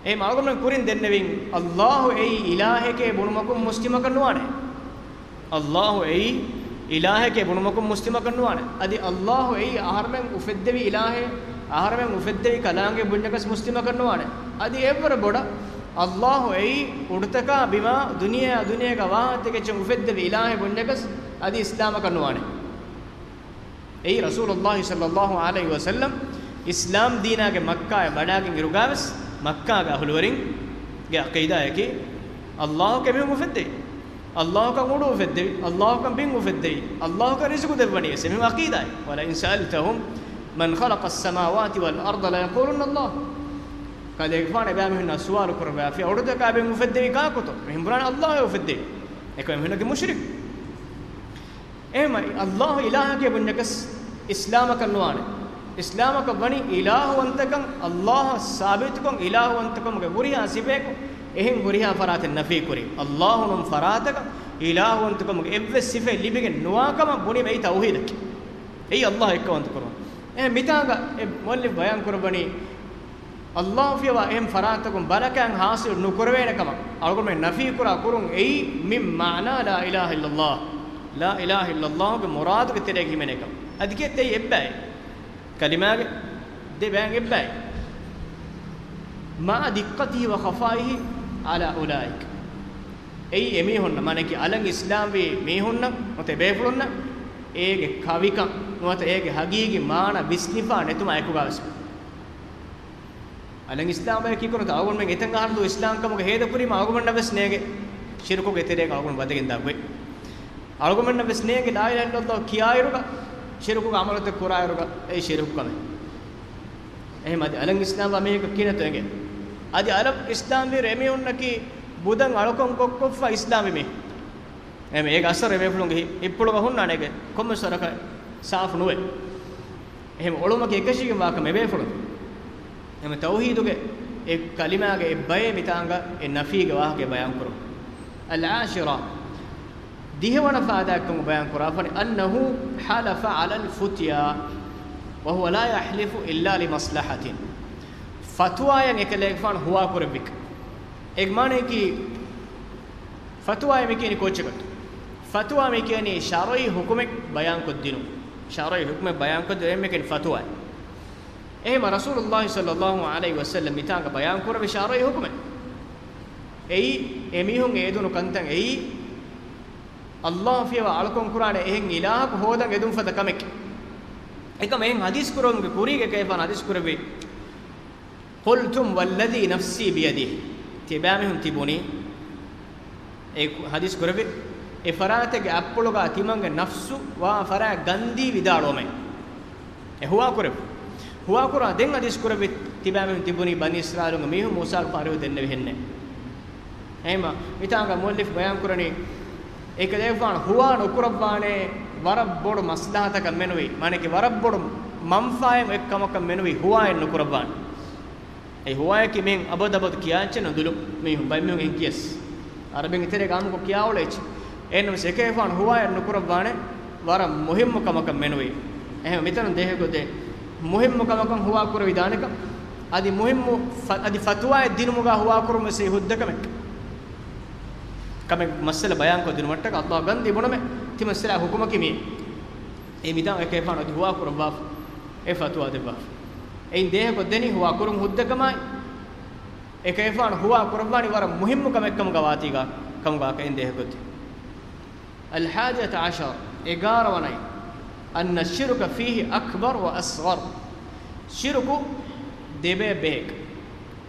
އެހެން އަޅުގަނޑުމެން ކުރިން ދެންނެވިން، ﷲ އެއީ އިލާހެކޭ ބުނުމަކުން މުސްލިމަކަށް ނުވާނެ. ﷲ އެއީ އިލާހެކޭ ބުނުމަކުން މުސްލިމަކަށް ނުވާނެ. އަދި ﷲ އެއީ އަހަރުމެން އުފެއްދެވި އިލާހެއް، އަހަރުމެން އުފެއްދެވި ކަލާނގެ ބުންޏަކަސް މުސްލިމަކަށް ނުވާނެ. އަދި އެއްވަރަށް ބޮޑަށް، ﷲ އެއީ އުޑުތަކާ ބިމާ ދުނިޔެއާ ދުނިޔޭގަ ވާހަކަ ތިކެއްޗެއް އުފެއްދެވި އިލާހެއް ބުންޏަކަސް އަދި އިސްލާމަކަށް ނުވާނެ. އެއީ ރަސޫލުﷲ ޞައްލަﷲ ޢަލައިހި ވަސައްލަމް އިސްލާމް ދީނާގެ މައްކާއަށް ވަޑާގެން އިރުގާވެސް މައްކާގެ އަހުލުވެރިންގެ ޢަޤީދާއަކީ، ﷲ ކަމެއް އުފެއްދެވި. ﷲ ކަން އުޑު އުފެއްދެވި، ﷲ ކަން ބިން އުފެއްދެވި، ﷲ ކަން ރިޒުޤު ދެއްވަނީ ވެސް އެމީހުން ޢަޤީދާއެއް. ولئن سألتهم من خلق السماوات والأرض ليقولن الله. ކަލޭގެފާނު އެބައިމީހުންނާ ސުވާލު ކުރައްވާފި، އުޑުތަކާ ބިން އުފެއްދެވީ ކާކުތޯ؟ މިހެން ބުނާނެ ﷲ އެ އުފެއްދެވީ. އެކަމަކު އެމީހުންނަކީ މުޝްރިކު. އެހެމަ ﷲ އިލާހެކޭ ބުންޏަކަސް އިސްލާމަކަށް ނުވާނެ. އިސްލާމަކަށް ވަނީ އިލާހުވަންތަކަން ﷲ އަށް ސާބިތުކޮށް، އިލާހުވަންތަކަމުގެ ހުރިހާ ސިފައަކު އެހެން ހުރިހާ ފަރާތެއް ނަފީ ކުރި. ﷲ ނޫން ފަރާތަކަށް އިލާހުވަންތަކަމުގެ އެއްވެސް ސިފައެއް ލިބިގެން ނުވާކަމަށް ބުނީމަ އެއީ ތައުޙީދަކީ. އެއީ ﷲ އެއްކައުވަންތަ ކުރުން. އެ މިތާގަ އެ މުއައްލިފް ބަޔާން ކުރައްވަނީ، ﷲ ފިޔަވާ އެހެން ފަރާތަކުން ބަރަކާތް ޙާޞިލު ނުކުރެވޭނެ ކަމަށް އަޅުގަނޑުމެން ނަފީ ކުރާ ކުރުން އެއީ من معنى لا إله إلا الله. ލާ އިލާހަ އިއްލައްލާހުގެ މުރާދުގެ ތެރޭގަ ހިމެނޭ ކަމަށް. އަދި ކިއެއްތަ އެއީ؟ އެއްބައެއް. ކަލިމާގެ ދެ ބައިން އެއްބައެއް. مع دقته وخفائه على أولئك. އެއީ އެމީހުންނަށް، މާނައަކީ އަލަށް އިސްލާމްވީ މީހުންނަށް ނުވަތަ ބޭފުޅުންނަށް އޭގެ ކަވިކަން ނުވަތަ އޭގެ ހަގީގީ މާނަ ވިސްނިފާ ނެތުމާ އެކުގަވެސް. އަލަށް އިސްލާމްވޭ ކީކުރަންތަ އަޅުގަނޑުމެން އެތަން އަހަރު ދުވަހު އިސްލާމްކަމުގެ ހޭދަކުރީމަ އަޅުގަނޑަށްވެސް ނޭނގެ ޝިރުކުގެ ތެރޭގަ އަޅުގަނޑު ވަދެގެން ދާ ގޮތް. އަޅުގަނޑަށްވެސް ނޭނގެ ލާ އިލާހަ އިއްލައްލާހު ކިޔާއިރުގަ ޝިރުކުގެ ޢަމަލުތައް ކުރާއިރުގަ އެއީ ޝިރުކު ކަމެއް. އެހެން އަދި އަލަށް އިސްލާމްވާ މީހަކަށް ކިހިނެއްތޯ އެނގޭ؟ އަދި އަލަށް އިސްލާމްވިއިރު އެމީހުންނަކީ ބުދަށް އަޅުކަން ކޮށްކޮށްފަ އިސްލާމްވި މީހުން. އެހެން އޭގެ އަސަރު އެބޭފުޅުންގެ ހި-، ހިތްޕުޅުގަ ހުންނާނެ އޭގެ ކޮންމެސް ވަރަކަށް ސާފު ނުވޭ. އެހެން އޮޅުމަކީ އެކަށީގެން ވާކަމެއް އެބޭފުޅުން. އެހެން ތައުޙީދުގެ އެއް ކަލިމާގެ އެއް ބައެއް މިތާނގަ އެ ނަފީގެ ވާހަކަ ބަޔާންކުރުން. العاشرة، ދިހަވަނަ ފައިދާއެއްކަމުގަ ބަޔާން ކުރާފަނި، أنه حلف على الفتيا وهو لا يحلف إلا لمصلحة. ފަތުވާއަށް އެކަލޭގެފާނު ހުވާ ކުރެއްވި. އޭގެ މާނައަކީ، ފަތުވާއޭ މި ކިޔަނީ ކޯއްޗަކަށް؟ ފަތުވާ މި ކިޔަނީ ޝަރުޢީ ޙުކުމެއް ބަޔާންކޮށްދިނުން. ޝަރުޢީ ޙުކުމެއް ބަޔާންކޮށްދިނުން އެންމެ ކިޔަނީ ފަތުވާ. އެހެމަ ރަސޫލުﷲ ޞައްލަﷲ ޢަލައިހި ވަސައްލަމް މިތާނގަ ބަޔާންކުރެއްވި ޝަރުޢީ ޙުކުމެއް. އެއީ، އެމީހުން އެދުނު ކަންތައް އެއީ، ﷲ ފިޔަވާ އަޅުކަން ކުރާނެ އެހެން އިލާހަކު ހޯދަން އެދުން ފަދަ ކަމެކޭ. އެކަމަށް އެހެން ޙަދީޘް ކުރެއްވުމުގެ ކުރީގަ އެކަލޭގެފާނު ޙަދީޘް ކުރެއްވި، قلتم والذي نفسي بيده. ތިބާމީހުން ތިބުނީ، އެ ޙަދީޘް ކުރެއްވި، އެ ފަރާތެއްގެ އަތްޕުޅުގަ ތިމަންގެ ނަފްސު ވާ ފަރާތް ގަންދީ ވިދާޅުވަމޭ. އެ ހުވާ ކުރެއްވި. ހުވާ ކުރާ ދެން ޙަދީޘް ކުރެއްވި، ތިބާމީހުން ތިބުނީ ބަނީ އިސްރާއީލުންގެ މީހުން މޫސާގެފާނު އަރިހު ދެންނެވިހެންނޭ. އެހެމަ، މިތާނގަ މުއައްލިފް ބަޔާން ކުރަނީ، އެކަލޭގެފާނު ހުވާ ނުކުރައްވާނޭ، ވަރަށް ބޮޑު މަސްލަހަތަކަށް މެނުވީ، މާނައަކީ ވަރަށް ބޮޑު މަންފާއެއް އެއްކަމަކަށް މެނުވީ ހުވާއެއް ނުކުރައްވާނެ. އެ ހުވާޔަކީ މިހެން އަބަދު އަބަދު ކިޔާ އެއްޗެއް ނުދުލުން. މީހުން ބައެއް މީހުން އެހެން ކިޔަސް. އަރަބިންގެ ތެރޭގަ އާއްމުކޮށް ކިޔާ އުޅޭ އެއްޗެއް. އެހެންނަމަވެސް އެކަލޭގެފާނު ހުވާޔަ ނުކުރައްވާނެ ވަރަށް މުހިއްމު ކަމަކަށް މެނުވީ. އެހެން މިތަނުން ދޭހަކޮށްދޭ މުހިއްމު ކަމަކަށް ހުވާ ކުރެވިދާނެކަން. އަދި މުހިއްމު ފަ-، އަދި ފަތުވާއެއް ދިނުމުގަ ހުވާ ކުރުމުން ވެސް ހުއްދަ ކަމެއް. ކަމެއް މައްސަލަ ބަޔާންކޮށް ދިނުމަށްޓަކަ އައްލާހް ގަންދީ ބުނަމޭ ތިމަން ސިލާ ހުކުމަކީ މިއޭ. އެ މިތާ އެކޭފާނު އަދި ހުވާ ކުރައްވާފަ. އެ ފަތުވާ ދެއްވާފަ. އެއިން ދޭހަކޮށްދެނީ ހުވާ ކުރުން ހުއްދަ ކަމާއި. އެކޭފާނު ހުވާ ކުރައްވާނީ ވަރަށް މުހިއްމު ކަމެއް ކަމުގަ ވާތީގަ، ކަމުގަ އެއިން ދޭހަކޮށްދޭ. الحادية عشر، އެގާރަ ވަނައި، أن الشرك فيه أكبر وأصغر. ޝިރުކު ދެބޭ ބެހޭ.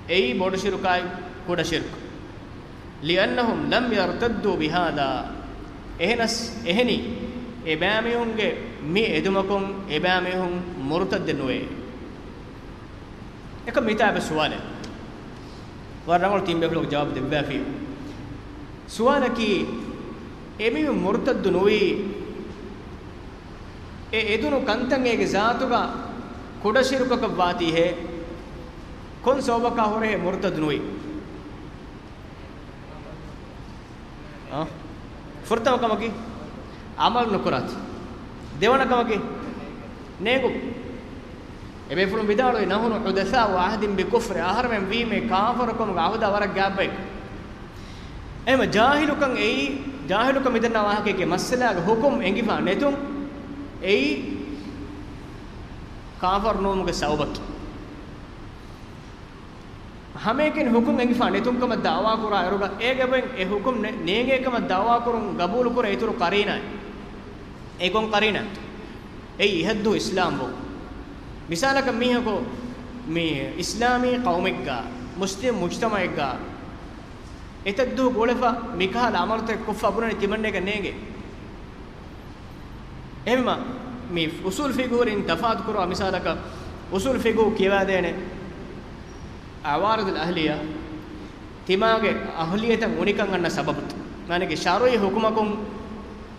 އެއީ ބޮޑު ޝިރުކާއި ކުޑަ ޝިރުކު. لأنهم لم يرتدوا بهذا. އެހެނަސް، އެހެނީ، އެބައިމީހުންގެ މި އެދުމަކުން އެބައިމީހުން މުރުތައްދެއް ނުވޭ. އެކަމް މިތާ އެބަ ސުވާލެއް. ވަރަށް ރަނގަޅު ތިން ބޭފުޅަކު ޖަވާބު ދެއްވާފި. ސުވާލަކީ، އެމީހުން މުރުތައްދު ނުވީ، އެ އެދުނު ކަންތައް އޭގެ ޒާތުގަ ކުޑަ ޝިރުކަކަށް ވާތީހޭ؟ ކޮން ސަބަބަކާ ހުރެހޭ މުރުތައްދު ނުވީ؟ އާ؟ ފުރަތަމަ ކަމަކީ އަމަލު ނުކުރާތި. ދެވަނަ ކަމަކީ ނޭނގު. އެބޭފުޅުން ވިދާޅުވި، نحن حدثاء عهد بكفر، އަހަރެމެން ވީމޭ ކާފަރުކަމުގެ އަހުދާ ވަރަށް ގާތްބައެއް. އެހެމަ ޖާހިލުކަން އެއީ، ޖާހިލުކަން މިދަންނަ ވާހަކައެކޭ މައްސަލާގެ ހުކުމް އެނގިފާ ނެތުން އެއީ ކާފަރު ނުވުމުގެ ސަބަބަކީ. ހަމައެކަނި ހުކުމް އެނގިފާ ނެތުންކަމަށް ދައުވާ ކުރާ އިރުގަ އޭގެ ބޮއިން އެ ހުކުމް ނެ-، ނޭނގޭކަމަށް ދައުވާ ކުރުން ގަބޫލު ކުރޭ އިތުރު ޤަރީނާއެއް. އެ ކޮން ޤަރީނާއެއްތޯ؟ އެއީ އެހައްދު އިސްލާމްވުން. މިސާލަކަށް މީހަކު މި އިސްލާމީ ޤައުމެއްގަ، މުސްލިމް މުޖްތަމަޢެއްގަ އެތައްދުވަހު ގުޅެފަ މިކަހަލަ އަމަލުތައް ކޮށްފަ ބުނަނީ ތިމަންނައަކަށް ނޭނގޭ. އެހެންވީމަ، މި އުސޫލު ފިޤުހު ވަރިން ތަފާތު ކުރާ މިސާލަކަށް، އުސޫލު ފިޤުހު ކިޔަވާދޭނެ އަވާރިދުލް އަހްލިއްޔާ، ތިމާގެ އަހްލިއްޔަތަށް އުނިކަން އަންނަ ސަބަބުތައް. މާނައަކީ ޝަރުޢީ ޙުކުމަކުން،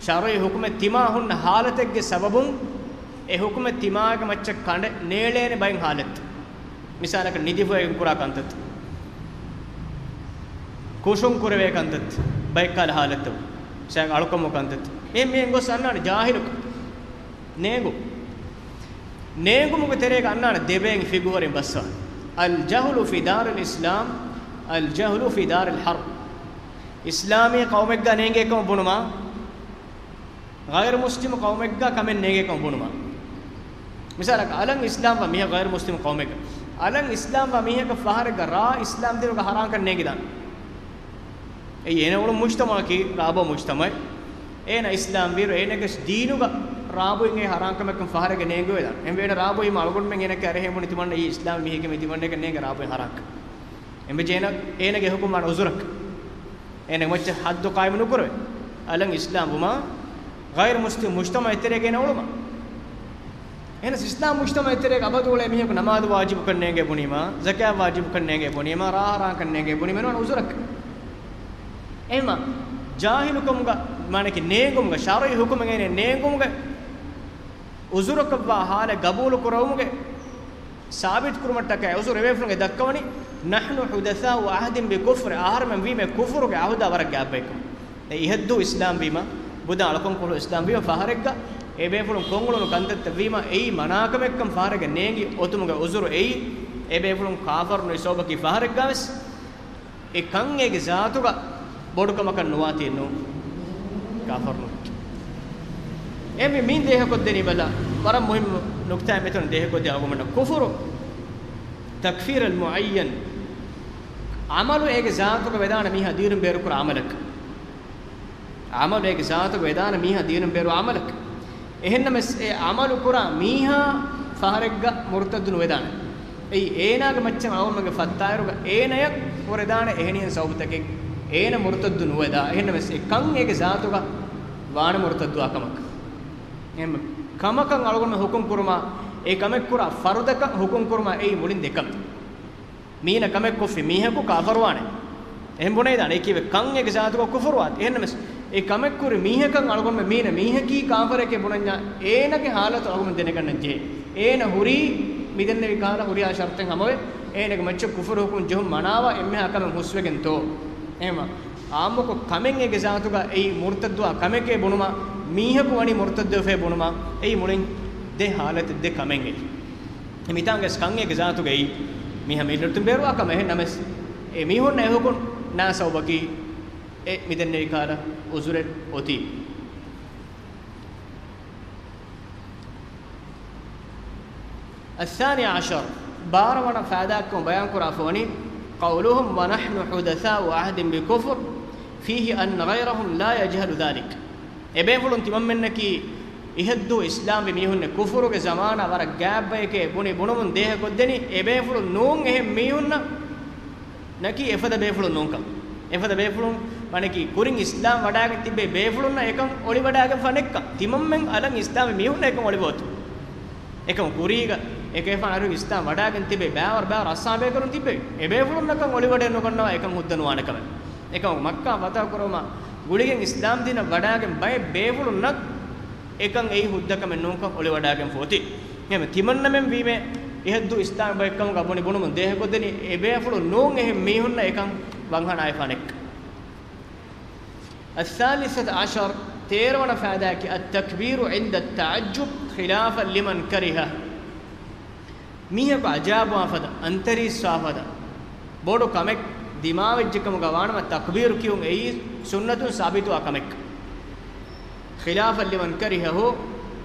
ޝަރުޢީ ޙުކުމެއް ތިމާ ހުންނަ ޙާލަތެއްގެ ސަބަބުން އެ ޙުކުމެއް ތިމާގެ މައްޗަށް ކަނޑައެޅޭނެ ބައެއް ޙާލަތު. މިސާލަކަށް ނިދިފޮއިގެން ކުރާ ކަންތައްތައް، ކުށުން ކުރެވޭ ކަންތައްތައް، ބައެއް ކަހަލަ ޙާލަތު، މިސާލަކަށް އަޅުކަމު ކަންތައްތައް. އެ މިހެން ގޮސް އަންނާނެ ޖާހިލުކަން. ނޭނގު. ނޭނގުމުގެ ތެރޭގަ އަންނާނެ ދެބޭން ފިޤުހުވަރިން ބައްސަވާ. الجهل في دار الإسلام، الجهل في دار الحرب. އިސްލާމީ ޤައުމެއްގަ ނޭނގޭކަމަށް ބުނުމާ، ޣައިރު މުސްލިމު ޤައުމެއްގަ ކަމެއް ނޭނގޭކަމަށް ބުނުމާ. މިސާލަކަށް، އަލަށް އިސްލާމްވާ މީހަކު ޣައިރު މުސްލިމު ޤައުމެއްގަ، އަލަށް އިސްލާމްވާ މީހަކަށް ފަހަރެއްގަ ރާ އިސްލާމް ދީނުގަ ޙަރާމްކަން ނޭނގިދާނެ. އެއީ އޭނަ އުޅުނު މުޖްތަމަޢަކީ ރާބޯ މުޖްތަމަޢެއް. އޭނަ އިސްލާމްވިއިރު އޭނަގެ ދީނުގަ ރާބޯއިން އެ ޙަރާމްކަމެއްކަން ފަހަރެއްގަ ނޭނގެވެދާނެ. އެހެންވެ އޭނަ ރާބޯއިން އަޅުގަނޑުމެން އޭނަކަށް އަރަހެއް ބުނި ތިމަންނަ އެއީ އިސްލާމް މީހެކޭ މީ ތިމަންނައަކަށް ނޭނގެ ރާބޯއިން ޙަރާމްކަން. އެނބެ ޖޭނަ އޭނަގެ އެހުކުމާނ އުޒުރަކަށް. އޭނަގެ މައްޗަށް ޙައްދު ޤާއިމު ނުކުރެވޭ. އަލަށް އިސްލާމް ވުމާ، ޣައިރު މުސްލިމް މުޖްތަމަޢެއް ތެރޭގަ އޭނަ އުޅުމާ. އެހެނަސް އިސްލާމް މުޖްތަމަޢެއް ތެރޭގަ އަބަދު އުޅޭ މީހަކު ނަމާދު ވާޖިބުކަން ނޭނގޭ ބުނީމާ، ޒަކާތް ވާޖިބުކަން ނޭނގޭ ބުނީމާ، ރާ ޙަރާމްކަން ނޭނގޭ ބުނީމާ، އެންމެ އުޒުރަކަށް. އެހެންވީމާ، ޖާހިލުކަމުގަ، މާނައަކީ ނޭނގުމުގަ، ޝަރުޢީ ޙުކުމެއް އޭނަ ނޭނގުމުގަ، އުޒުރަކަށްވާ ޙާލަތް ގަބޫލު ކުރެވުމުގެ ސާބިތު ކުރުމަށްޓަކައި އުޒުރު އެބޭފުޅުން އެ ދައްކަވަނީ، نحن حدثاء عهد بكفر، އަހަރެމެން ވީމޭ ކުފުރުގެ އަހުދާ ވަރަށް ގާތް ބަޔަކުން. އެ އިހައްދޫ އިސްލާމް ވީމަ، ބުދާ އަޅުކަން ކުރު އިސްލާމް ވީމަ ފަހަރެއްގަ، އެބޭފުޅުން ކޮށްއުޅުނު ކަންތައްތައް ވީމަ، އެއީ މަނާކަމެއްކަން ފަހަރެއްގަ ނޭނގި އޮތުމުގެ އުޒުރު އެއީ، އެބޭފުޅުން ކާފަރު ނުވި ސަބަބަކީ ފަހަރެއްގަވެސް. އެ ކަން އޭގެ ޒާތުގަ ބޮޑު ކަމަކަށް ނުވާތީ ނޫން. ކާފަރު ނުވި. އެ މި-، މި ދޭހަކޮށްދެނީ ބަލަ، ވަރަށް މުހިއްމު ނުކްތާއެއް މިތަނުން ދޭހަކޮށްދިޔަ އަޅުގަނޑަށް. ކުފުރު، تكفير المعين، ޢަމަލު އޭގެ ޒާތުގަ ވެދާނެ މީހާ ދީނުން ބޭރުކުރާ ޢަމަލަކަށް. ޢަމަލު އޭގެ ޒާތުގަ ވެދާނެ މީހާ ދީނުން ބޭރު ޢަމަލަކަށް. އެހެންނަމަވެސް، އެ ޢަމަލު ކުރާ މީހާ ފަހަރެއްގަ މުރުތައްދު ނުވެދާނެ. އެއީ، އޭނާގެ މައްޗަށް އަޅުގަނޑުމެންގެ ފައްތާއިރުގަ އޭނަޔަށް ހުރެދާނެ އެހެނިހެން ސަބަބުތަކެއް، އޭނަ މުރުތައްދު ނުވެދާ. އެހެންނަމަވެސް، އެ ކަން އޭގެ ޒާތުގަ ވާނެ މުރުތައްދުވާ ކަމަކަށް. އެހެން ކަމަކަށް އަޅުގަނޑުމެން ޙުކުމް ކުރުމާ، އެ ކަމެއް ކުރާ ފަރުދަކަށް ޙުކުމް ކުރުމާ އެއީ މުޅިން ދެ ކަމެއް. މީނަ ކަމެއް ކޮށްފި މީހަކު ކާފަރުވާނެ. އެހެން ބުނެވިދާނެ. އެ ކީއްވެ؟ ކަން އޭގެ ޒާތުގަ ކުފުރުވާތި. އެހެންނަމަވެސް، އެ ކަމެއް ކުރި މީހަކަށް އަޅުގަނޑުމެން މީނަ މީހަކީ ކާފަރެކޭ ބުނަންޏާ، އޭނަގެ ޙާލަތު އަޅުގަނޑުމެން ދެނެގަންނަން ޖެހޭ. އޭނަ ހުރީ މިދެންނެވި ކަހަލަ ހުރިހާ ޝަރުޠެއް ހަމަވެ، އޭނަގެ މައްޗަށް ކުފުރު ހުކުމް ޖެހުން މަނާވާ އެންމެހާ ކަމެއް ހުސްވެގެންތޯ؟ އެހެމަ އާއްމުކޮށް ކަމެއް އޭގެ ޒާތުގަ އެއީ މުރްތައްދުވާ ކަމެކޭ ބުނުމާ، މީހަކު ވަނީ މުރްތައްދުވެފޭ ބުނުމާ، އެއީ މުޅިން ދެ ހާލަތެއް، ދެ ކަމެއް އެއީ. މިތާނގެސް ކަން އޭގެ ޒާތުގައި މީހާ މި އިރުއްތުން ބޭރުވާ ކަމެއް ނަމަވެސް، އެ މީހުންނަށް އެ ހުކުން ނާ ސަބަބަކީ އެ މިދެންނެވި ކަހަލަ އުޒުރެއް އޮތީ. الثاني عشر، ބާރަ ވަނަ ފައިދާއެއްކަމަށް ބަޔާންކުރާފަ ވަނީ، قولهم ونحن حدثاء عهد بكفر فيه أن غيرهم لا يجهل ذلك. އެބޭފުޅުން ތިމަންމެންނަކީ އިހަށްދޫ އިސްލާމްވި މީހުންނެއް، ކުފުރުގެ ޒަމާނާ ވަރަށް ގާތް ބަޔެކޭ ބުނި ބުނުމުން ދޭހަކޮށްދެނީ، އެބޭފުޅުން ނޫން އެހެން މީހުންނަށް ނަކީ އެފަދަ ބޭފުޅުން ނޫންކަން. އެފަދަ ބޭފުޅުން ވަނަކީ ކުރިން އިސްލާމް ވަޑާގެން ތިއްބެވި ބޭފުޅުންނަށް އެކަން އޮޅިވަޑާގެންފާ ނެއްކަން. ތިމަންމެން އަލަށް އިސްލާމްވި މީހުންނަށް އެކަން އޮޅިވޯތު. އެކަމު ކުރީގަ އެކަލޭގެފާނު އަރިހުން އިސްލާމް ވަޑާގެން ތިއްބެވި ބައިވަރު ބައިވަރު އަސްހާބޭކަލުން ތިއްބެވި. އެބޭފުޅުންނަކަށް އޮޅިވަޑައެއް ނުގަންނަވާ އެކަން ހުއްދަ ނުވާނެ ކަމެއް. އެކަމު މައްކާ ފަތަޙު ކުރުމާ ގުޅިގެން އިސްލާމް ދީނަށް ވަޑާގެން ބައެއް ބޭފުޅުންނަށް އެކަން އެއީ ހުއްދަ ކަމެއް ނޫންކަން އޮޅިވަޑާގެންފަ އޮތީ. އެހެން ތިމަންނަމެން ވީމޭ އިހަށްދޫ އިސްލާމް ބައެއްކަމުގަ ބުނި ބުނުމުން ދޭހަކޮށްދެނީ އެބޭފުޅުން ނޫން އެހެން މީހުންނަށް އެކަން ވަންހަނާއެއްފާ ނެއްކަން. الثالثة عشر، ތޭރަ ވަނަ ފައިދާއަކީ، التكبير عند التعجب خلافا لمن كرهه. މީހަކު އަޖައިބުވާފަދަ، އަންތަރީސްވާފަދަ ބޮޑު ކަމެއް ދިމާވެއްޖެކަމުގަ ވާނަމަ، ތަކްބީރު ކިޔުން އެއީ ސުންނަތުން ސާބިތުވާ ކަމެއް. خلافا لمن كرهه،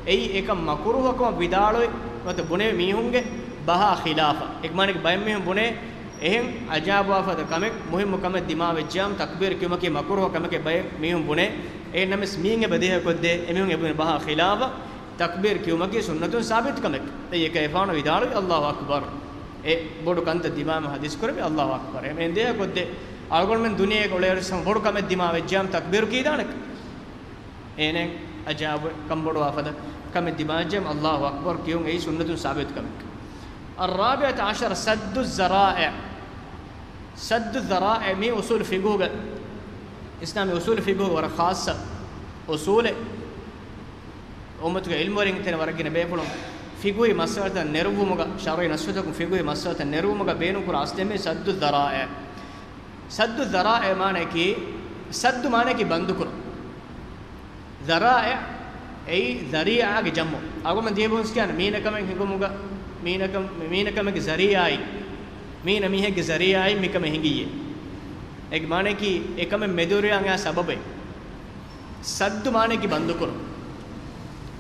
އެއީ އެކަން މަކުރޫހަކަމަށް ވިދާޅުވި ނުވަތަ ބުނެވި މީހުންގެ ބަހާ ޚިލާފަށް. އެކަމާނެކީ ބައެއް މީހުން ބުނޭ އެހެން އަޖައިބުވާފަދަ ކަމެއް، މުހިއްމު ކަމެއް ދިމާވެއްޖެއްޔާމު، ތަކްބީރު ކިޔުމަކީ މަކުރޫހަ ކަމެކޭ ބައެއް މީހުން ބުނޭ. އެހެން ނަމަވެސް މީން އެބަ ދޭހަކޮށްދޭ، އެމީހުން އެބުނި ބަހާ ޚިލާފަށް ތަކްބީރު ކިޔުމަކީ ސުންނަތުން ސާބިތު ކަމެއް. އެއީ އެކަލޭގެފާނު ވިދާޅުވީ، އައްލާހު އަކްބަރު. އެ ބޮޑު ކަންތައް ދިމާވީމަ ހަދީސް ކުރެއްވި، އައްލާހު އަކްބަރު. އެމެން ދޭހަކޮށްދޭ، އަޅުގަނޑުމެން ދުނިޔޭގަ އުޅޭއިރު ވެސް ހަމަ ބޮޑު ކަމެއް ދިމާވެއްޖެއްޔާމު ތަކްބީރު ކީދާނެ. އޭނައަށް އަޖައިބު ކަންބޮޑުވާފަދަ ކަމެއް ދިމާވެއްޖެއްޔާމު އައްލާހު އަކްބަރު ކިޔުން އެއީ ސުންނަތުން ސާބިތު ކަމެއް. الرابعة عشر، سد الذرائع. سد الذرائع މީ އުޞޫލު ފިޤުހުގެ، އިސްލާމީ އުޞޫލު ފިޤުހުގެ ވަރަށް ޚާއްޞަ އުޞޫލެއް. އުއްމަތުގެ ޢިލްމުވެރިން ތެރެ ވަރަށް ގިނަ ބޭފުޅުން ފިޤުހީ މައްސަލަތައް ނެރުއްވުމުގަ، ޝަރުޢީ ނައްޞުތަކުން ފިޤުހީ މައްސަލަތައް ނެރުއްވުމުގަ ބޭނުންކުރާ އަސްލެއް މީ ސައްދު ޛަރާއިޢު. ސައްދު ޛަރާއިޢު މާނައަކީ، ސައްދު މާނައަކީ ބަންދުކުރުން. ޛަރާއިޢު އެއީ ޛަރީޢާގެ ޖަމްޢު. އަޅުގަނޑު ދިޔަ ބުންސް ކިޔާނެ މީނަ ކަމެއް ހިނގުމުގަ، މީނަ ކަމެ، މީނަ ކަމެއްގެ ޒަރީޢާއިން، މީނަ މީހެއްގެ ޒަރީޢާއިން މިކަމެއް ހިނގިއްޔޭ. އޭގެ މާނައަކީ އެކަމެއް މެދުވެރިވާން އައި ސަބަބެއް. ސައްދު މާނައަކީ ބަންދުކުރުން.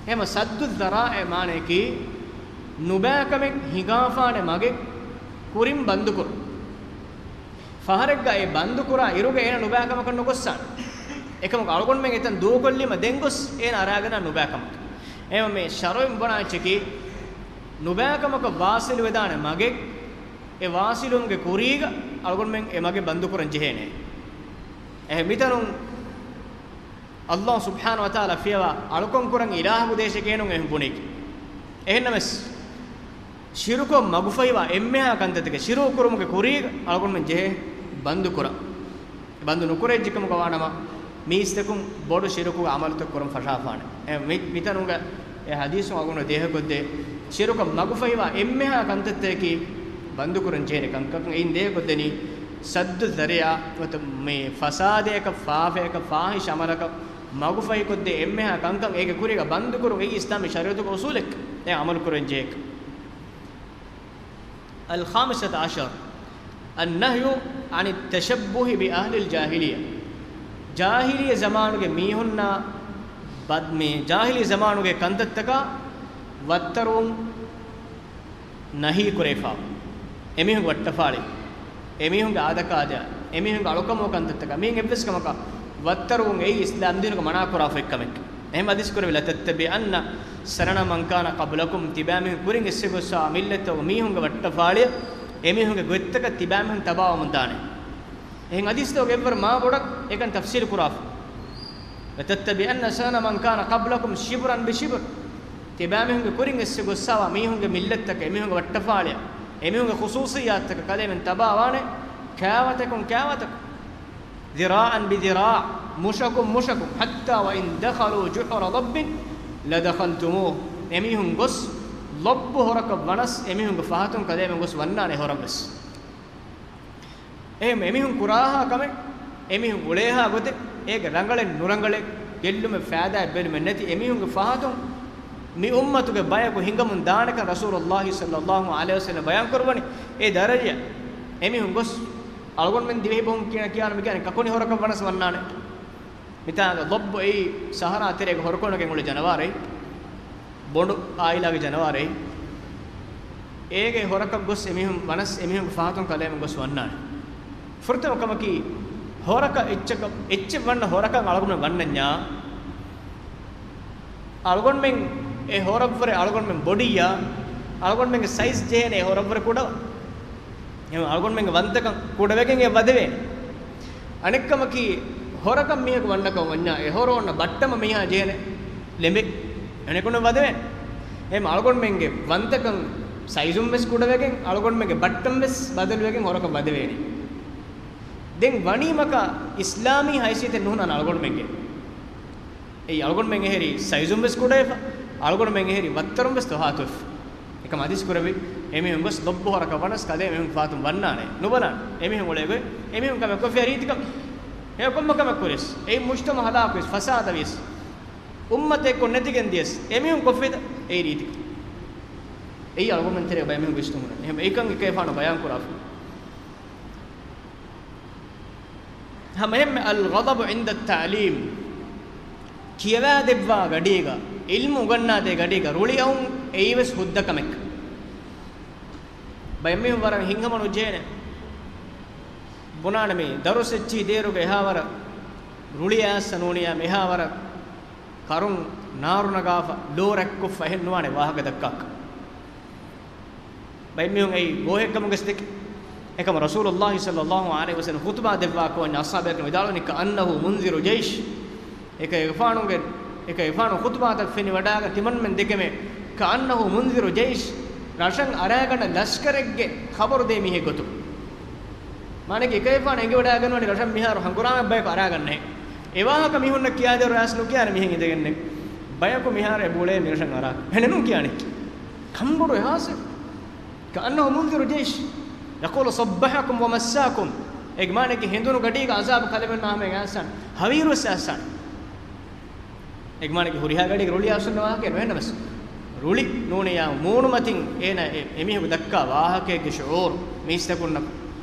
އެހެމަ ސައްދު ޛަރާއިޢު މާނައަކީ ނުބައި ކަމެއް ހިނގާފާނެ މަގެއް ކުރިން ބަންދުކުރުން. ފަހަރެއްގަ އެ ބަންދުކުރާ އިރުގަ އޭނަ ނުބައި ކަމަކަށް ނުގޮއްސާނެ. އެކަމަކު އަޅުގަނޑުމެން އެތަން ދޫކޮށްލީމަ ދެން ގޮސް އޭނަ އަރާގަންނާ ނުބައި ކަމަކަށް. އެހެމަ މި ޝަރުޢިން ބުނާ އެއްޗަކީ ނުބައި ކަމަކަށް ވާސިލު ވެދާނެ މަގެއް، އެ ވާސިލުވުމުގެ ކުރީގަ އަޅުގަނޑުމެން އެ މަގެއް ބަންދުކުރަން ޖެހޭނެ. އެހެން މިތަނުން އައްލާހު ސުބްޙާނަހު ވަތަޢާލާ ފިޔަވާ އަޅުކަން ކުރަން އިލާހަކު ދޭށޭ ކޭނުން އެހެން ބުނީކީ. އެހެންނަމަވެސް، ޝިރުކު މަގުފަހިވާ އެންމެހާ ކަންތައްތަކެއް ޝިރުކު ކުރުމުގެ ކުރީގަ އަޅުގަނޑުމެން ޖެހޭ ބަންދުކުރަން. ބަންދު ނުކުރެއްޖެކަމުގަ ވާނަމަ، މީސްތަކުން ބޮޑު ޝިރުކުގެ ޢަމަލުތައް ކުރަން ފަށާފާނެ. އެ މި، މިތަނުގަ އެ ޙަދީޘުން އަޅުގަނޑު ދޭހަކޮށްދޭ، ޝިރުކަށް މަގުފަހިވާ އެންމެހާ ކަންތައްތަކަކީ ބަންދުކުރަން ޖެހޭނެ ކަންކަން. އެއިން ދޭހަކޮށްދެނީ ސައްދު ޛަރީޢާ، ނުވަތަ މި ފަސާދަޔަކަށް، ފާފަޔަކަށް، ފާޙިޝް ޢަމަލަކަށް މަގުފަހިކޮށްދޭ އެންމެހާ ކަންކަން އޭގެ ކުރީގަ ބަންދުކުރުން އެއީ އިސްލާމީ ޝަރީޢަތުގެ އުޞޫލެއް. އެ ޢަމަލު ކުރަން ޖެހޭކަން. الخامسة عشر، النهي عن التشبه بأهل الجاهلية. ޖާހިލީ ޒަމާނުގެ މީހުންނާ ބަދް، މި ޖާހިލީ ޒަމާނުގެ ކަންތައްތަކާ ވައްތަރުވުން ނަހީ ކުރެވިފާ. އެމީހުންގެ ވައްޓަފާޅި، އެމީހުންގެ އާދަކާދަ، އެމީހުންގެ އަޅުކަމު ކަންތައްތަކާ މީން އެއްވެސް ކަމަކަށް ވައްތަރުވުން އެއީ އިސްލާމްދީނުގެ މަނާކުރާފައި ކަމެއް. އެހެން ޙަދީޘް ކުރެއްވި، لتتبعن سنن من كان قبلكم، ތިބާމީހުން ކުރިން އެއްސެއް ގޮއްސާ މިއްލަތްތަކުގެ މީހުންގެ ވައްޓަފާޅިއަށް، އެމީހުންގެ ގޮތްތަކަށް ތިބާމީހުން ތަބާވަމުން ދާނެ. އެހެން ޙަދީޘްތަކުގެ އެއްވަރު މާ ބޮޑަށް އެކަން ތަފްސީލު ކުރާފަ. لتتبعن سنن من كان قبلكم شبرا بشبر. ތިބާމީހުންގެ ކުރިން އެއްސެއް ގޮއްސާވާ މީހުންގެ މިއްލަތްތަކަށް، އެމީހުންގެ ވައްޓަފާޅިއަށް، އެމީހުންގެ ޚުޞޫޞިއްޔާތުތަކަށް ކަލޭމެން ތަބާވާނެ، ކާވަތަކުން ކާވަތަކުން. ذراعا بذراع، مشكا مشكا، حتى وإن دخلوا جحر ضب لدخلتموه. އެމީހުން ގޮސް ޟައްބު ހޮރަކަށް ވަނަސް، އެމީހުންގެ ފަހަތުން ކަލޭމެން ގޮސް ވަންނާނެ އެ ހޮރަށްވެސް. އެހެން އެމީހުން ކުރާހާ ކަމެއް، އެމީހުން އުޅޭހާ ގޮތެއް، އޭގެ ރަނގަޅެއް ނުރަނގަޅެއް، ގެއްލުމެއް ފައިދާއެއް ބެލުމެއް ނެތި އެމީހުންގެ ފަހަތުން މި އުއްމަތުގެ ބަޔަކު ހިނގަމުން ދާނެކަން ރަސޫލުﷲ ޞައްލަﷲ ޢަލައިހި ވަސައްލަމަ ބަޔާން ކުރައްވަނީ. އެ ދަރަޖަ އެމީހުން ގޮސް އަޅުގަނޑުމެން ދިވެހި ބަހުން ކިޔާ، ކިޔާނަމަ ކިޔާނެ ކަކުނި ހޮރަކަށް ވަނަސް ވަންނާނެ. މިތާގަ ލޮއްބު އެއީ ސަހަރާ ތެރޭގެ ހޮރުކޮޅުގެ އުޅޭ ޖަނަވާރެއް، ބޮނޑު އާއިލާގެ ޖަނަވާރެއް. އޭގެ ހޮރަކަށް ގޮސް އެމީހުން ވަނަސް އެމީހުންގެ ފަހަތުން ކަލޭމެން ގޮސް ވަންނާނެ. ފުރަތަމަ ކަމަކީ، ހޮރަކަށް އެއްޗަކަށް، އެއްޗެއް ވަންނަ ހޮރަކަށް އަޅުގަނޑުމެން ވަންނަންޏާ، އަޅުގަނޑުމެން އެ ހޮރަށްވުރެ އަޅުގަނޑުމެން ބޮޑިއްޔާ، އަޅުގަނޑުމެންގެ ސައިޒް ޖެހޭނެ އެ ހޮރަށްވުރެ ކުޑަ. އެހެން އަޅުގަނޑުމެންގެ ވަންތަކަން ކުޑަވެގެން އެ ވަދެވޭނެ. އަނެއްކަމަކީ، ހޮރަކަށް މީހަކު ވަންނަކަށް ވަންޏާ، އެ ހޮރަ އޮންނަ ބައްޓަމަ މީހާ ޖެހޭނެ ލެމެއް. އަނެކުން ވަދެވޭނެ. އެހެން އަޅުގަނޑުމެންގެ ވަންތަކަން ސައިޒުން ވެސް ކުޑަވެގެން، އަޅުގަނޑުމެންގެ ބައްޓަން ވެސް ބަދަލުވެގެން ހޮރަކަށް ވަދެވޭނެ. ދެން ވަނީމަކާ އިސްލާމީ ހައިސިއްޔަތެއް ނުހުންނާނެ އަޅުގަނޑުމެންގެ. އެއީ އަޅުގަނޑުމެން އެހެރީ ސައިޒުން ވެސް ކުޑަވެފަ، އަޅުގަނޑުމެން އެހެރީ ވައްތަރުން ވެސް ތޮހާތުވެފަ. އެކަމަ ހަދީސް ކުރެއްވި، އެމީހުން ގޮސް ލޮއްބު ހޮރަކަށް ވަނަސް ކަލޭ އެމީހުން ފާތުން ވަންނާނެ. ނުބަލާނެ. އެމީހުން އުޅޭ ގޮތް، އެމީހުން ކަމެއް ކޮށްފި ރީތިކަން. އެ ކޮންމެ ކަމެއް ކުރިޔަސް، އެއީ މުޖްތަމަޢު ހަލާކުވިޔަސް، ފަސާދަވިޔަސް، އުއްމަތެއްކޮށް ނެތިގެން ދިޔަސް، އެމީހުން ކޮށްފިތަ؟ އެއީ ރީތިކަން. އެއީ އަޅުގަނޑުމެން ތެރޭ ބައެއް މީހުން ވިސްނުމުން. އެހެން އެކަން އެކައިފާނު ބަޔާން ކުރާފަ. ހަމައެހެންމެ الغضب عند التعليم، ކިޔަވާދެއްވާ ގަޑީގަ، ޢިލްމު އުގަންނާދޭ ގަޑީގަ ރުޅިއައުން އެއީވެސް ހުއްދަ ކަމެއް. ބައެއް މީހުން ވަރަށް ހިތްހަމަ ނުޖެހޭނެ. ބުނާނެ މި ދަރުސް އެއްޗިހި ދޭރުގަ އެހާވަރަށް ރުޅިއައިސް ނޫނިޔާ މިހާވަރަށް ކަރުން ނާރު ނަގާފަ، ލޯ ރަތްކޮށްފަ އެހެން ނުވާނެ ވާހަކަ ދައްކާކަށް. ބައެއް މީހުން އެއީ ގޯހެއްކަމުގަސް ދެކެ. އެކަމަ ރަސޫލުﷲ ޞައްލަﷲ ޢަލައިހި ވަސައްލަމަ ޚުޠުބާ ދެއްވާ ކޯންޏާ އަޞްޙާބު ކިރާމް ވިދާޅުވަނީ، كأنه منذر جيش. އެކަ އެފާނުގެ، އެކަ އެފާނު ޚުޠުބާތައް ފެނިވަޑާގަ ތިމަންމެން ދެކެމެ، كأنه منذر جيش، ރަށަށް އަރާގަންނަ ލަޝްކަރެއްގެ ޚަބަރު ދޭ މީހެއް ގޮތުން. މާނައަކީ އެކައިފާނު އެނގިވަޑާގަންނަވަނީ ރަށަށް މިހާރު ހަނގުރާމަ ބަޔަކު އަރާގަންނަހެން. އެ ވާހަކަ މީހުންނަށް ކިޔާދޭއިރު އައިސް ނުކިޔާނެ މިހެން އިނދެގެންނެއް. ބަޔަކު މިހާރު އެ ބުޅޭ މިރަށަށް އަރާ. އެހެނެއް ނޫން ކިޔާނެ. ކަންބޮޑު އެހާސެއް. كأنه منذر جيش. يقول صبحكم ومساكم. އޭގެ މާނައަކީ ހެނދުނު ގަޑީގަ އަޒާބު ކަލޭމެންނާ ހަމައަށް އައިސާނެ. ހަވީރުވެސް އައިސާނެ. އޭގެ މާނައަކީ ހުރިހާ ގަޑީގަ ރުޅި އައިސުންނަ ވާހަކައެއް ނުވެ ނަމަސް. ރުޅި ނޫނިޔާ މޫނުމަތިން އޭނަ އެ، އެމީހަކު ދައްކާ ވާހަކައެއްގެ ޝުޢޫރު މީސްތަކުންނަށް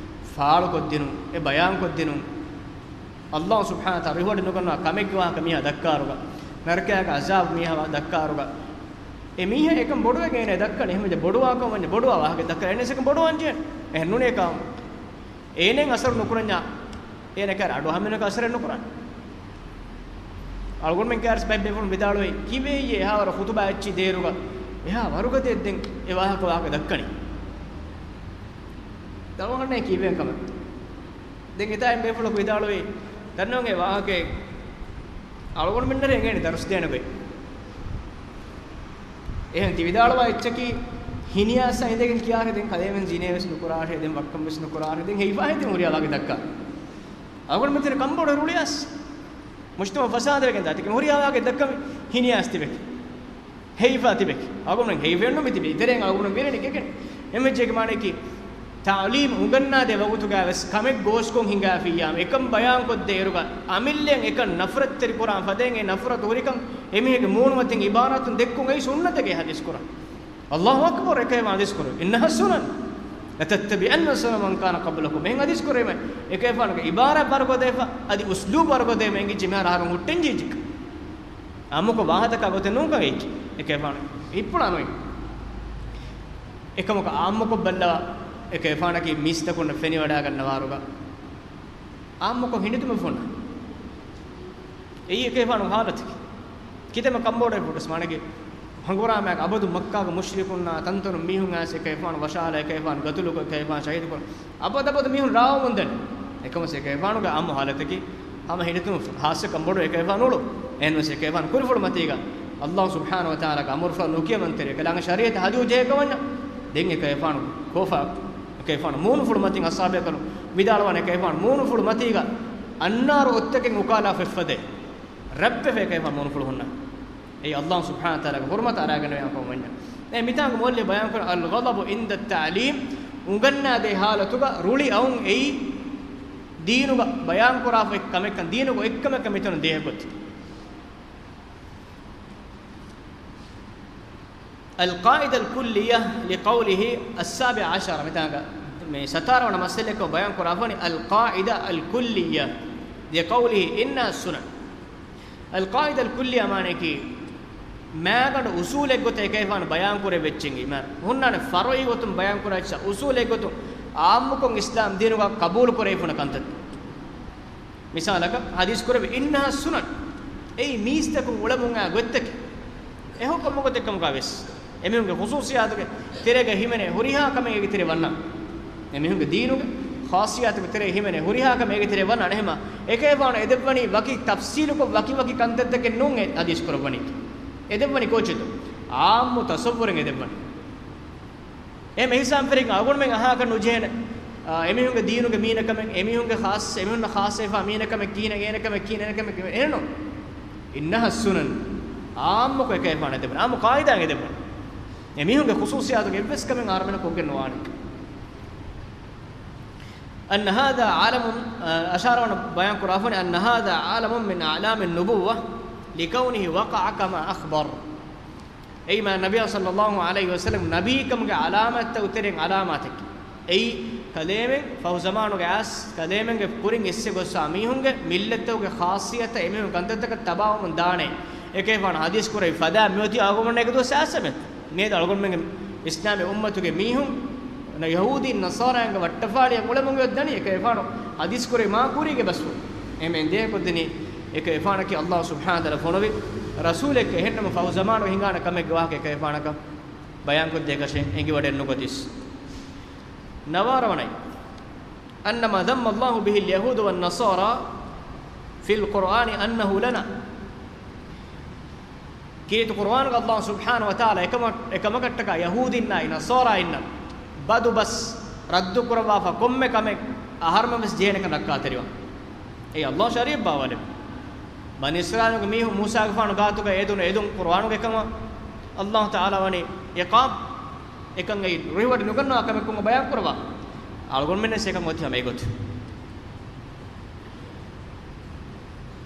ފާޅުކޮށްދިނުން، އެ ބަޔާންކޮށްދިނުން. ﷲ ސުބްޙާނަހޫ ވަތަޢާލާ ރިވާޑް ނުގަންނަވާ ކަމެއްގެ ވާހަކަ މީހާ ދައްކާއިރުގަ، ނަރަކައިގެ ޢަޒާބު މީހާ ދައްކާއިރުގަ، އެ މީހާ އެކަން ބޮޑުވެގެން އޭނަ ދައްކަނީ. އެހެންވެ ބޮޑުވާކަން ވަންޏާ ބޮޑުވާ ވާހަކަ ދައްކަނީ. އެހެންނަމަވެސް އެކަން ބޮޑުވާންޖެހޭ. އެހެން ނޫނޭ ކަމަށް. އޭނައަށް އަސަރު ނުކުރަންޏާ، އޭނަ ކައިރި އަޑުއަހަންމެންނަކަށް އަސަރެއް ނުކުރާނެ. އަޅުގަނޑުމެން ކައިރިވެސް ބައެއް ބޭފުޅުން ވިދާޅުވޭ، ކީއްވެއޭ އެހާވަރަށް ޚުޠުބާ އެއްޗިހި ދޭއިރުގަ އެހާ ވަރުގަދަ ދެން އެ ވާހަކަ ވާހަކަ ދައްކަނީ. ދަޅުވަހަންނޭ ކީއްވެ ކަމެއް. ދެން އެތާ އެންމެ ބޭފުޅަކު ވިދާޅުވީ، ދަންނަވަން އެ ވާހަކައެއް އަޅުގަނޑުމެންނަށް އެނގޭނެ ދަރުސް ދޭނެ ގޮތް. އެހެން ތި ވިދާޅުވާ އެއްޗަކީ ހިނިއައިސް އިނދެގެން ކިޔާހެ ދެން ކަލޭމެން ޒިނޭވެސް ނުކުރާހެ ދެން ވައްކަންވެސް ނުކުރާހެ ދެން ހެއިފާހެ ދެން ހުރިހާ ވާހަކަ ދައްކާ. އަޅުގަނޑުމެން ތި ކަންބޮޑު ރުޅިއައިސް. މުޖްތަމަޢު ފަސާދަވެގެން ދާތިކެ ހުރިހާ ވާހަކަ ދައްކަމި ހިނިއައިސް ތިބެކެ. ހެއިފާ ތިބެކެ. އަޅުގަނޑުމެން ހެއިފެއްނު މި ތިބީ. ތެރެއިން އަޅުގަނޑު ވިރެނި ގެގެން. އެމެއްޗޭގެ މާނައަކީ ތަޢުލީމް އުނގަންނާދޭ ވަގުތުގައި ވެސް ކަމެއް ގޯސްކޮށް ހިނގާފިއްޔާ، އެކަން ބަޔާންކޮށްދޭއިރުގަ އަމިއްލައަށް އެކަން ނަފްރަތްތެރި ކުރާން ފަދައިން އެ ނަފްރަތު ހުރިކަން އެމީހެއްގެ މޫނުމަތިން އިބާރާތުން ދެއްކުން އެއީ ސުންނަތެއް ހަދީސް ކުރާން. އައްލާހު އަކްބަރު އެކައިފާނު ހަދީސް ކުރެއްވި. إنها سنن لتتبعن سنن من كان قبلكم. އެހެން ހަދީސް ކުރެވީމަ އެކައިފާނުގެ އިބާރާތް ވަރުގަދަވެފަ، އަދި އުސްލޫބް ވަރުގަދަވީމަ އެނގިއްޖެ މިހާރު އަހަރުން ހުއްޓެން ޖީއްޖެކަ. އާއްމުކޮށް ވާހަކަދައްކާ ގޮތެއް ނޫންކަން އެއީ. އެކައިފާނު ހިތްޕުޅާ ނުވޭ. އެކަމަކު އާއްމުކޮށް ބައްލަވާ އެކައިފާނަކީ މީސްތަކުންނަށް ފެނިވަޑާގަންނަވާރުގަ އާއްމުކޮށް ހިނިތުންވެފަ އޮންނަ. އެއީ އެކައިފާނު ހާލަތަކީ. ކިތަންމެ ކަންބޮޑުވެފަ ހުއްޓިސް މާނައަކީ ހަނގުރާމައިގަ އަބަދު މައްކާގެ މުޝްރިކުންނާ ތަންތަނުން މީހުން އައިސް އެކައިފާނު ވަށާލާ، އެކައިފާނު ގަތުލުކޮށް، އެކައިފާނު ޝަހީދުކޮށް، އަބަދު އަބަދު މީހުން ރާވަމުން ދަނީ. އެކަމަސް އެކައިފާނުގެ އާއްމު ހާލަތަކީ ހަމަ ހިނިތުން ހާއްސަ ކަންބޮޑު އެކައިފާނު އުޅު. އެހެންވެސް އެކައިފާނު ކުރިފުޅު މަތީގަ އައްލާހު ސުބްޙާނަހޫ ވަތަޢާލާގެ އަމުރުފުޅަށް ނުކިޔަމަންތެރި، އެކަލާނގެ ޝަރީޢަތަށް ހަދިޔު ޖެހޭކަމަށް ވަންޏާ، ދެން އެކައިފާނު ކޯފާ، އެކައިފާނު މޫނުފުޅު މަތިން އަޞްޙާބޭކަލުން ވިދާޅުވާނެ، އެކައިފާނު މޫނުފުޅު މަތީގަ އަންނާރު އޮށްތަކެއް އުކާލާފަ އެއްފަދައިން ރަތްވެފަ އެކައިފާނު މޫނުފުޅު ހުންނަ. އެއީ އައްލާހު ސުބްޙާނަހޫ ވަތަޢާލާގެ ހުރުމަތަށް އަރާގަނެވޭ ކަމަށް ވަންޏާ. އެ މިތާނގަ މުއައްލިފް ބަޔާންކުރަނީ الغضب عند التعليم، އުނގަންނާދޭ ހާލަތުގަ ރުޅި އައުން އެއީ ދީނުގަ ބަޔާންކުރާފައި ކަމެއްކަން، ދީނުގަ އެއްކަމެއްކަން މިތަނުން ދޭހަގޮތް. القاعدة الكلية لقوله السابع عشر، މިތާގަ މި ސަތާރަ ވަނަ މައްސަލައަކަށް ބަޔާން ކުރާފަނި القاعدة الكلية لقوله إنها سنن. القاعدة الكلية މާނައަކީ، މާގަނޑު އުސޫލެއްގޮތަށް އެކަލޭގެފާނު ބަޔާންކުރެއްވިއްޗެއް މާ ހުންނާނެ، ފަރުޢީ ގޮތުން ބަޔާންކުރާ އެއްޗެއް އުސޫލެއްގޮތުން ޢާއްމުކޮށް އިސްލާމް ދީނުގަ ޤަބޫލުކުރެވިފުނަ ކަންތައް. މިސާލަކަށް ޙަދީޘް ކުރެއްވި إنها سنن، އެއީ މީސްތަކުން އުޅެމުން އާ ގޮތްތަކެއް. އެ ޙުކުމް ގޮތެއްކަމުގަ ވެސް އެމީހުންގެ ޚުޞޫޞިއްޔާތުގެ ތެރޭގަ ހިމެނޭ ހުރިހާ ކަމެއް އޭގެ ތެރޭ ވަންނާނެ. އެމީހުންގެ ދީނުގެ ޚާއްޞިއްޔާތުގެ ތެރޭ ހިމެނޭ ހުރިހާ ކަމެއް އޭގެ ތެރޭ ވަންނާނެ. އެހެމަ އެކަލޭގެފާނު އެދެއްވަނީ ވަކި ތަފްޞީލުކޮށް ވަކި ވަކި ކަންތައްތަކެއް ނޫން އެ ޙަދީޘް ކުރައްވަނީ. އެދެއްވަނީ ކޯޗެއްތޯ؟ ޢާއްމު ތަޞައްވުރެއް އެދެއްވަނީ. އެހެން އެހިސާބުން ފެށިގެން އަޅުގަނޑުމެން އަހާކަށް ނުޖެހޭނެ، އާ، އެމީހުންގެ ދީނުގެ މީނަކަމެއް، އެމީހުންގެ ޚާއްޞަ، އެމީހުންނަށް ޚާއްޞަވެފަ މީނަކަމެއް ކިހިނެއް، އޭނަކަމެއް ކިހިނެއް، އޭނަކަމެއް ކިހިނެއް، އެހެންނު. إنها سنن، ޢާއްމުކޮށް އެކަލޭގެފާނު އެދެއްވަނީ، ޢާއްމު ޤާޢިދާއެއް އެދެއްވަނީ. އެމީހުންގެ ޚުޞޫޞިއްޔާތުގެ އެއްވެސް ކަމެއް އަހަރުމެންނަށް ކޮށްގެން ނުވާނެ. أن هذا علم، އަށާރަ ވަނަ ބަޔާން ކުރާފަނި، أن هذا علم من أعلام النبوة لكونه وقع كما أخبر. އެއީ މާ ނަބިއްޔާ ޞައްލައްލާހު ޢަލައިހި ވަސައްލަމް ނަބީކަމުގެ ޢަލާމާތްތައް ތެރެއިން ޢަލާމާތެއް. އެއީ ކަލޭމެން ފަހު ޒަމާނުގެ އައިސް ކަލޭމެންގެ ކުރިން އިސްވެ ގޮއްސާ މީހުންގެ މިއްލަތްތަކުގެ ޚާއްޞިއްޔަތަށް އެމީހުން ކަންތައްތަކަށް ތަބާވަމުން ދާނެ. އެކަލޭގެފާނު ޙަދީޘް ކުރެއްވި ފަދައިން މިއޮތީ އަޅުގަނޑުމެންނަށް އެކި ދުވަސް އައިސް އެބަ. މިއަދު އަޅުގަނޑުމެންގެ އިސްލާމީ އުއްމަތުގެ މީހުން ޔަހޫދީން ނަޞާރާއިންގެ ވައްޓަފާޅިއަށް އުޅެމުން އޮތް ދަނީ އެކަލޭގެފާނު ޙަދީޘް ކުރެއްވި މާ ކުރީގެ ބަސްފުޅު. އެހެން ދޭ ކޮށްދިނީ އެކަލޭގެފާނަކީ ﷲ ސުބްޙާނަހޫ ވަތަޢާލާ ފޮނުވި ރަސޫލެއް. އެހެންނަމަ ފަހު ޒަމާނުގަ ހިނގާނެ ކަމެއްގެ ވާހަކަ އެކަލޭގެފާނަކަށް ބަޔާންކޮށްދޭކަށެއް އެނގިވަޑައެއް ނުގޮތީސް. ނަވާރަ ވަނައި، أن ما ذم الله به اليهود والنصارى في القرآن أنه لنا. ކީރިތި ޤުރުއާނުގަ ﷲ ސުބްޙާނަހޫ ވަތަޢާލާ އެކަމަ-، އެކަމަކަށްޓަކާ ޔަހޫދީންނާއި ނަޞާރާއިންނަށް ބަދު ބަސް ރައްދު ކުރައްވާފަ ކޮންމެ ކަމެއް އަހަރުމެން ވެސް ޖެހޭނެކަން ރައްކާތެރިވާ. އެއީ ﷲ ޝަރީޢަތް ބާވާލެއްވި. ބަނީ އިސްރާއީލުގެ މީހުން މޫސާގެފާނު ގާތުގަ އެދުނު އެދުން ޤުރުއާނުގެ ކަމަށް ﷲ ތަޢާލާ ވަނީ ޢިޤާބް އެކަން އެއީ ރުހިވަޑި ނުގަންނަވާ ކަމެއްކަމުގަ ބަޔާން ކުރައްވާ. އަޅުގަނޑުމެން ވެސް އެކަން އޮތީ ހަމަ އެގޮތަށް.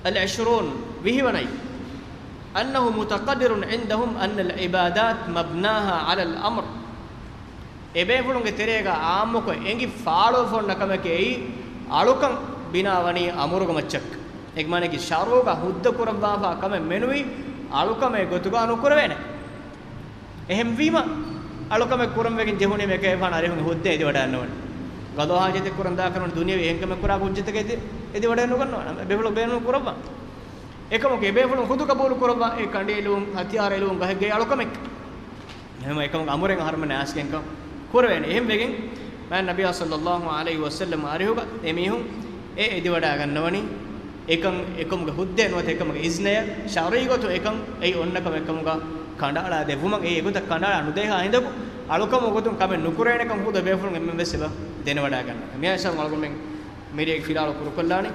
العشرون، ވިހި ވަނައި، أنه متقرر عندهم أن العبادات مبناها على الأمر. އެބޭފުޅުންގެ ތެރޭގަ ޢާއްމުކޮށް އެނގި ފާޅުވެފަ އޮންނަ ކަމެކޭ އެއީ، އަޅުކަން ބިނާވަނީ އަމުރުގެ މައްޗަށް. އެ މާނައަކީ ޝަރުޢުގަ ހުއްދަ ކުރައްވާފަ ކަމެއް މެނުވީ އަޅުކަމެއް ގޮތުގަ ނުކުރެވޭނެ. އެހެންވީމަ، އަޅުކަމެއް ކުރަން ވެގެން ޖެހުނީމަ އެކަލޭގެފާނު އަރިހުން ހުއްދަ އެދިވަޑައިގަންނަވަނީ. ގަޟާ ޙާޖަތެއް ކުރަން ދާކަށް ނޫން، ދުނިޔެވީ އެހެން ކަމެއް ކުރާ ކުއްޖެއްތަކެއް އެދި-، އެދިވަޑައެއް ނުގަންނަވާނެ. ބޭފުޅުން ބޭނުން ކުރައްވާ. އެކަމަކު އެބޭފުޅުން ޚުދު ޤަބޫލު ކުރައްވާ، އެ ކަނޑިއެޅުވުން، ހަތިޔާރު އެޅުވުން ބަހެއްގައި އަޅުކަމެއް. އެހެންވީމަ އެކަމަކު އަމުރެއް އަހަރުމެންނަށް އައިސްގެންކަން ކުރެވޭނެ. އެހެން ވެގެން މާތް ނަބިއްޔާ ޞައްލައްލާހު ޢަލައިހި ވަސައްލަމް އަރިހުގަ އެމީހުން އެ އެދިވަޑައިގަންނަވަނީ. އެކަން އެކަމުގެ ހުއްދައެއް ނުވަތަ އެކަމުގެ އިޒްނަޔަށް ޝަރުޢީ ގޮތުން އެކަން އެއީ އޮންނަ ކަމެއް ކަމުގަ ކަނޑައަޅާ ދެއްވުމަށް. އެއީ އެގޮތަށް ކަނޑައަޅާ ނުދޭހާ ހިނދަކު އަޅުކަމުގެ ގޮތުން ކަމެއް ނުކުރޭނެކަން ހުދު ބޭފުޅުން އެންމެން ވެސް އެބަ ދެނެވަޑައިގަންނަވާ. މިއާ އިންޝާﷲ އަޅުގަނޑުމެން މިރޭގެ ފިލާވަޅު ކުރުކޮށްލާނީ.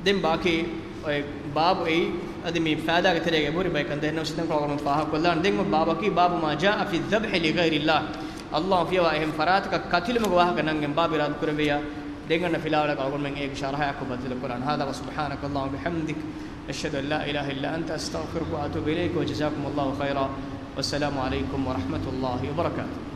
ދެން ބާކީ އޮތް ބާބު އެއީ އަދި މި ފައިދާގެ ތެރޭގަ އެބަހުރި ބައެއް ކަންތައް އެހެންނަމަވެސް ދެން އަޅުގަނޑު ފާހަގަކޮށްލާނަން. ދެން އޮތް ބާބަކީ باب ما جاء في الذبح لغير الله. ﷲ ފިޔަވާ އެހެން ފަރާތަކަށް ކަތިލުމުގެ ވާހަކަ ނަންގެން ބާބު އިރާދަ ކުރެއްވިއްޔާ، ދެން އަންނަ ފިލާވަޅަކަށް އަޅުގަނޑުމެން އޭގެ ޝަރަޙައަކު ބައްދަލުކުރާނަން. هذا وسبحانك اللهم وبحمدك، أشهد أن لا إله إلا أنت، أستغفرك وأتوب إليك، وجزاكم الله خيرا، والسلام عليكم ورحمة الله وبركاته.